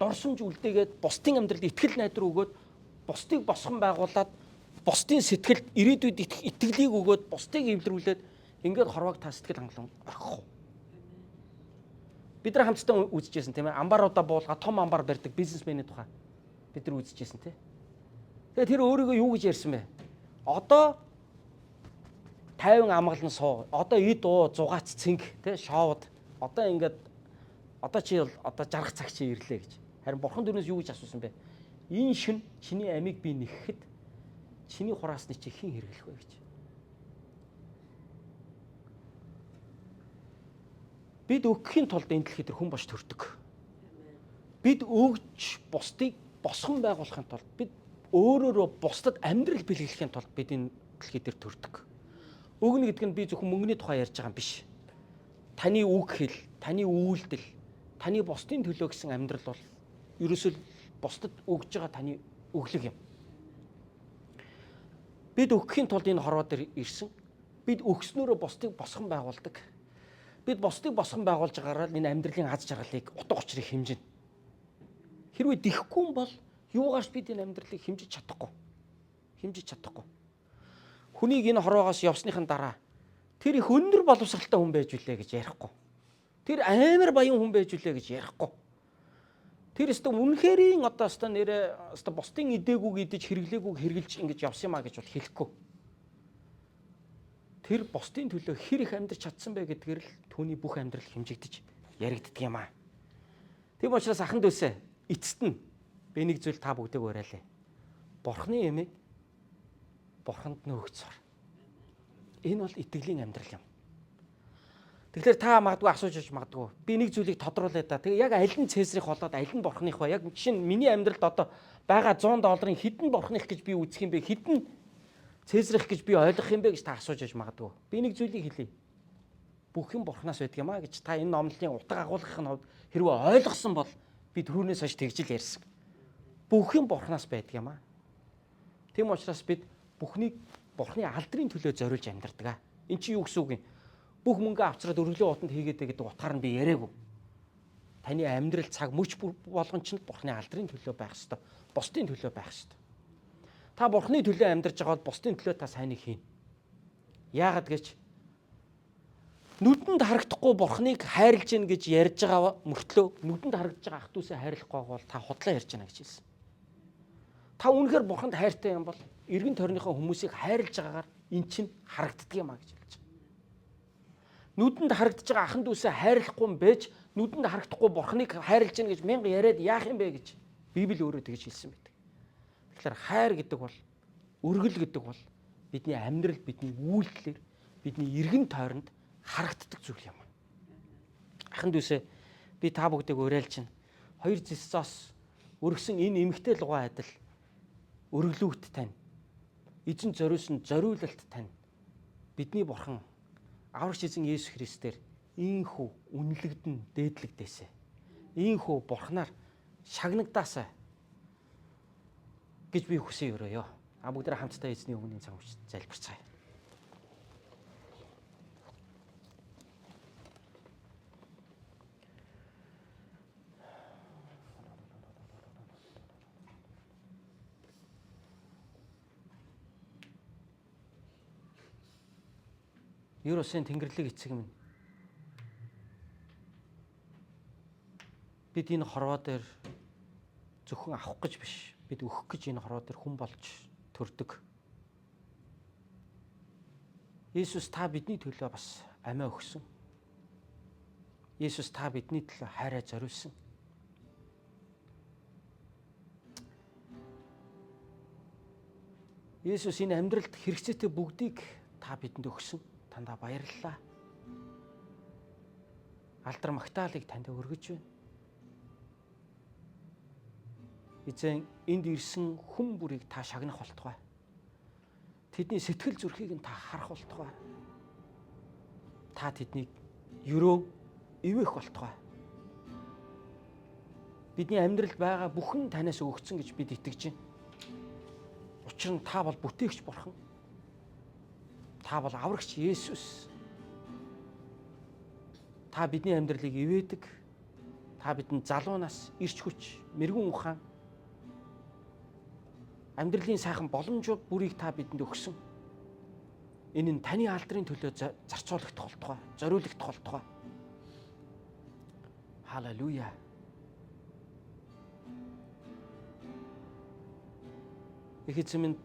дурсамж үлдээгээд бусдын амьдралд итгэл найдвар өгөөд бусдыг босгон байгуулад бусдын сэтгэлд ирээдүйд итгэлийг өгөөд бусдыг эвлэрүүлээд ингээд хорвоог та сэтгэл хангалуун орхих уу? Бид нар хамтдаа үзчихсэн тийм ээ. Амбаруудаа буулгаа том амбар барьдаг бизнесменийн тухай бид нар үзчихсэн тийм. Тэгээ тэр өөрийгөө юу гэж ярьсан бэ? Одоо 50 амгалан суу. Одоо эд уу зугаац цэнг тий шоуд. Одоо ингээд одоо чи бол одоо жаргах цаг чи ирлээ гэж. Харин бурхан дөрнөөс юу гэж асуусан бэ? Энэ шин чиний амийг би нэхэхэд чиний хураасны чи хэн хэрэглэх вэ гэж. Бид өгөхийн тулд энэ дэлхий дээр хүн бош төрдөг. Бид өгч бусдыг босгон байгуулахын тулд бид өөрөөрөө бусдад амьдрал бэлгэлэхийн тулд бид энэ дэлхий дээр төрдөг. Өгнө гэдэг нь би зөвхөн мөнгөний тухай ярьж байгаа юм биш. Таны үг хэл, таны үйлдэл, таны бусдын төлөө гэсэн амьдрал бол ерөөсөө бусдад өгж байгаа таны өглөг юм. Бид өгөхийн тулд энэ хорвоо дээр ирсэн. Бид өгснөөрөө бусдыг босгон байгуулдаг. Бид бусдыг босгон байгуулж байгаараа л энэ амьдралын аз жаргалыг утга учирыг хэмжинэ. Хэрвээ дихгүй юм бол юугаарч бид энэ амьдралыг хэмжиж чадахгүй. Хэмжиж чадахгүй. Хүнийг энэ хорвоогоос явсныхан дараа тэр их өндөр боловсралтай хүн байж үлээ гэж ярихгүй. Тэр амар баян хүн байж үлээ гэж ярихгүй. Тэр өстө үнэхэрийн одоо өстө нэрээ өстө бусдын идээгүүг идэж хэрэглээгүүг хэрэгжилж ингэж явсан юм а гэж бол хэлэхгүй. Тэр бусдын төлөө хэр их амьдрч чадсан бэ гэдгээр л түүний бүх амьдрал хэмжигдэж яригддаг юм аа. Тийм учраас ахан дүүсээ эцэст нь би нэг зүйл та бүгдийг уриалаа. Бурхны ямиг бурханд нь өгч сур. Энэ бол итгэлийн амьдрал юм. Тэгэхээр та магадгүй асууж иж магадгүй. Би нэг зүйлийг тодруулъя да. Тэгээ яг аль нь Цэсрих болоод аль нь бурхных вэ? Яг жишээ нь миний амьдралд одоо байгаа 100 долларын хэдэн бурхных гэж би үзэх юм бэ? Хэдэн Цэсрих гэж би ойлгох юм бэ гэж та асууж иж магадгүй. Би нэг зүйлийг хэлье. Бүх юм бурхнаас байдаг юм а гэж та энэ номлолын утга агуулгын хувьд хэрвээ ойлгосон бол би түрүүнээс хойш тэгж л ярьсан. Бүх юм бурхнаас байдаг юм а. Тийм учраас бид бүхнийг бурхны алдрын төлөө зориулж амьдардаг. Эн чинь юу гэсэн үг юм? Бүх мөнгө авчраад өргөлөө утанд хийгээд гэдэг утгаар нь би яриаггүй. Таны амьдрал цаг мөч болгон чинь бурхны алдрын төлөө байх ёстой. Бусдын төлөө байх ёстой. Та бурхны төлөө амьдарч байгаа бол бусдын төлөө та сайныг хийнэ. Яагаад гэж Нүдэнд харагдахгүй бурхныг хайрлаж гин гэж ярьж байгаа мөртлөө нүдэнд харагдаж байгаа ах дүүсээ хайрлахгүй бол та худлаа ярьж байна гэж хэлсэн. Та үнэхээр бурханд хайртай юм бол эргэн тойрныхоо хүмүүсийг хайрлаж байгаагаар эн чинь харагддаг юм а гэж хэлж байгаа. Нүдэнд харагдаж байгаа ахан дүүсээ хайрлахгүй юм байж нүдэнд харагдахгүй бурхныг хайрлаж гин гэж мянга яриад яах юм бэ гэж Библи өөрөө тэгж хэлсэн байдаг. Тэгэхээр хайр гэдэг бол өргөл гэдэг бол бидний амьдрал, бидний үйлдэлээр, бидний эргэн тойронд харагддаг зүйл юм. Ахан дүүсээ би та бүгдийг уриалж байна. Хоёр зэс зоос өргөсөн энэ эмэгтэй лугаа адил өргөлүүт тань. Эзэн зориулсан зориулалт тань. Бидний бурхан аврагч эзэн Есүс Христээр ийхүү үнэлэгдэн дээдлэгдээсэ. Ийхүү бурхнаар шагнагдаасаа гэж би хүсэн өрөөё. А бүгдээ хамтдаа эзний өмнө цаг үч залбирцгаая. Ер усын Тэнгэрлэг эцэг минь. Бид энэ хорвоо дээр зөвхөн авах гэж биш, бид өгөх гэж энэ хорвоо дээр хүн болж төрдөг. Иесус та бидний төлөө бас амиа өгсөн. Иесус та бидний төлөө хайраа зориулсан. Иесус энэ амьдралд хэрэгцээтэй бүгдийг та бидэнд өгсөн. Тандаа баярлалаа. Алдар магтаалыг танд өргөж байна. Эзэн энд ирсэн хүн бүрийг та шагнах болтугай. Тэдний сэтгэл зүрхийг нь та харах болтугай. Та тэднийг өрөө ивэх болтугай. Бидний амьдралд байгаа бүхэн танаас өгөгдсөн гэж бид итгэж байна. Учир нь та бол бүтээгч бурхан. Та бол аврагч Есүс. Та бидний амьдралыг ивэдэг. Та бидэнд залуу нас, эрч хүч, мэрэгүн ухаан, амьдралын сайхан боломжууд бүрийг та бидэнд өгсөн. Энэ нь таны алдрын төлөө зарцуулагдах болтугай, зориулагдах болтугай. Халелуя. Их эзэн минь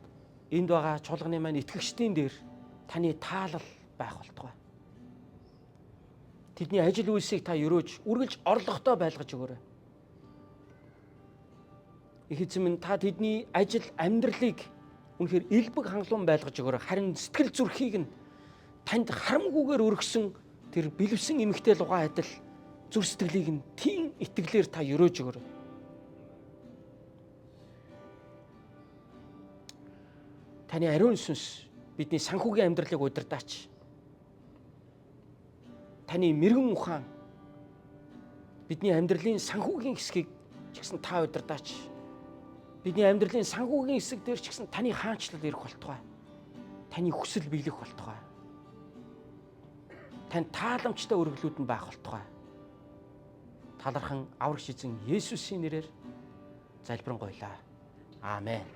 энд байгаа чуулганы маань итгэгчдийн дээр таны таалал байх болтугай. Тэдний ажил үйлсийг та өрөөж, үргэлж орлоготой байлгаж өгөөрэй. Их эзэн минь та тэдний ажил амьдралыг үнэхээр элбэг хангалуун байлгаж өгөөрэй. Харин сэтгэл зүрхийг нь танд харамгүйгээр өргөсөн тэр бэлэвсэн эмэгтэй лугаа адил зүр сэтгэлийг нь тийм итгэлээр та өрөөж өгөөрэй. Таны ариун сүнс бидний санхүүгийн амьдралыг удирдаач. Таны мэрэгэн ухаан бидний амьдралын санхүүгийн хэсгийг ч гэсэн та удирдаач. Бидний амьдралын санхүүгийн хэсэг дээр ч гэсэн таны хаанчлал ирэх болтугай. Таны хүсэл биелэх болтугай. Тань тааламжтай өргөлүүд нь байх болтугай. Талархан аврагч эзэн Есүсийн нэрээр залбирanгуйлаа. Аамен.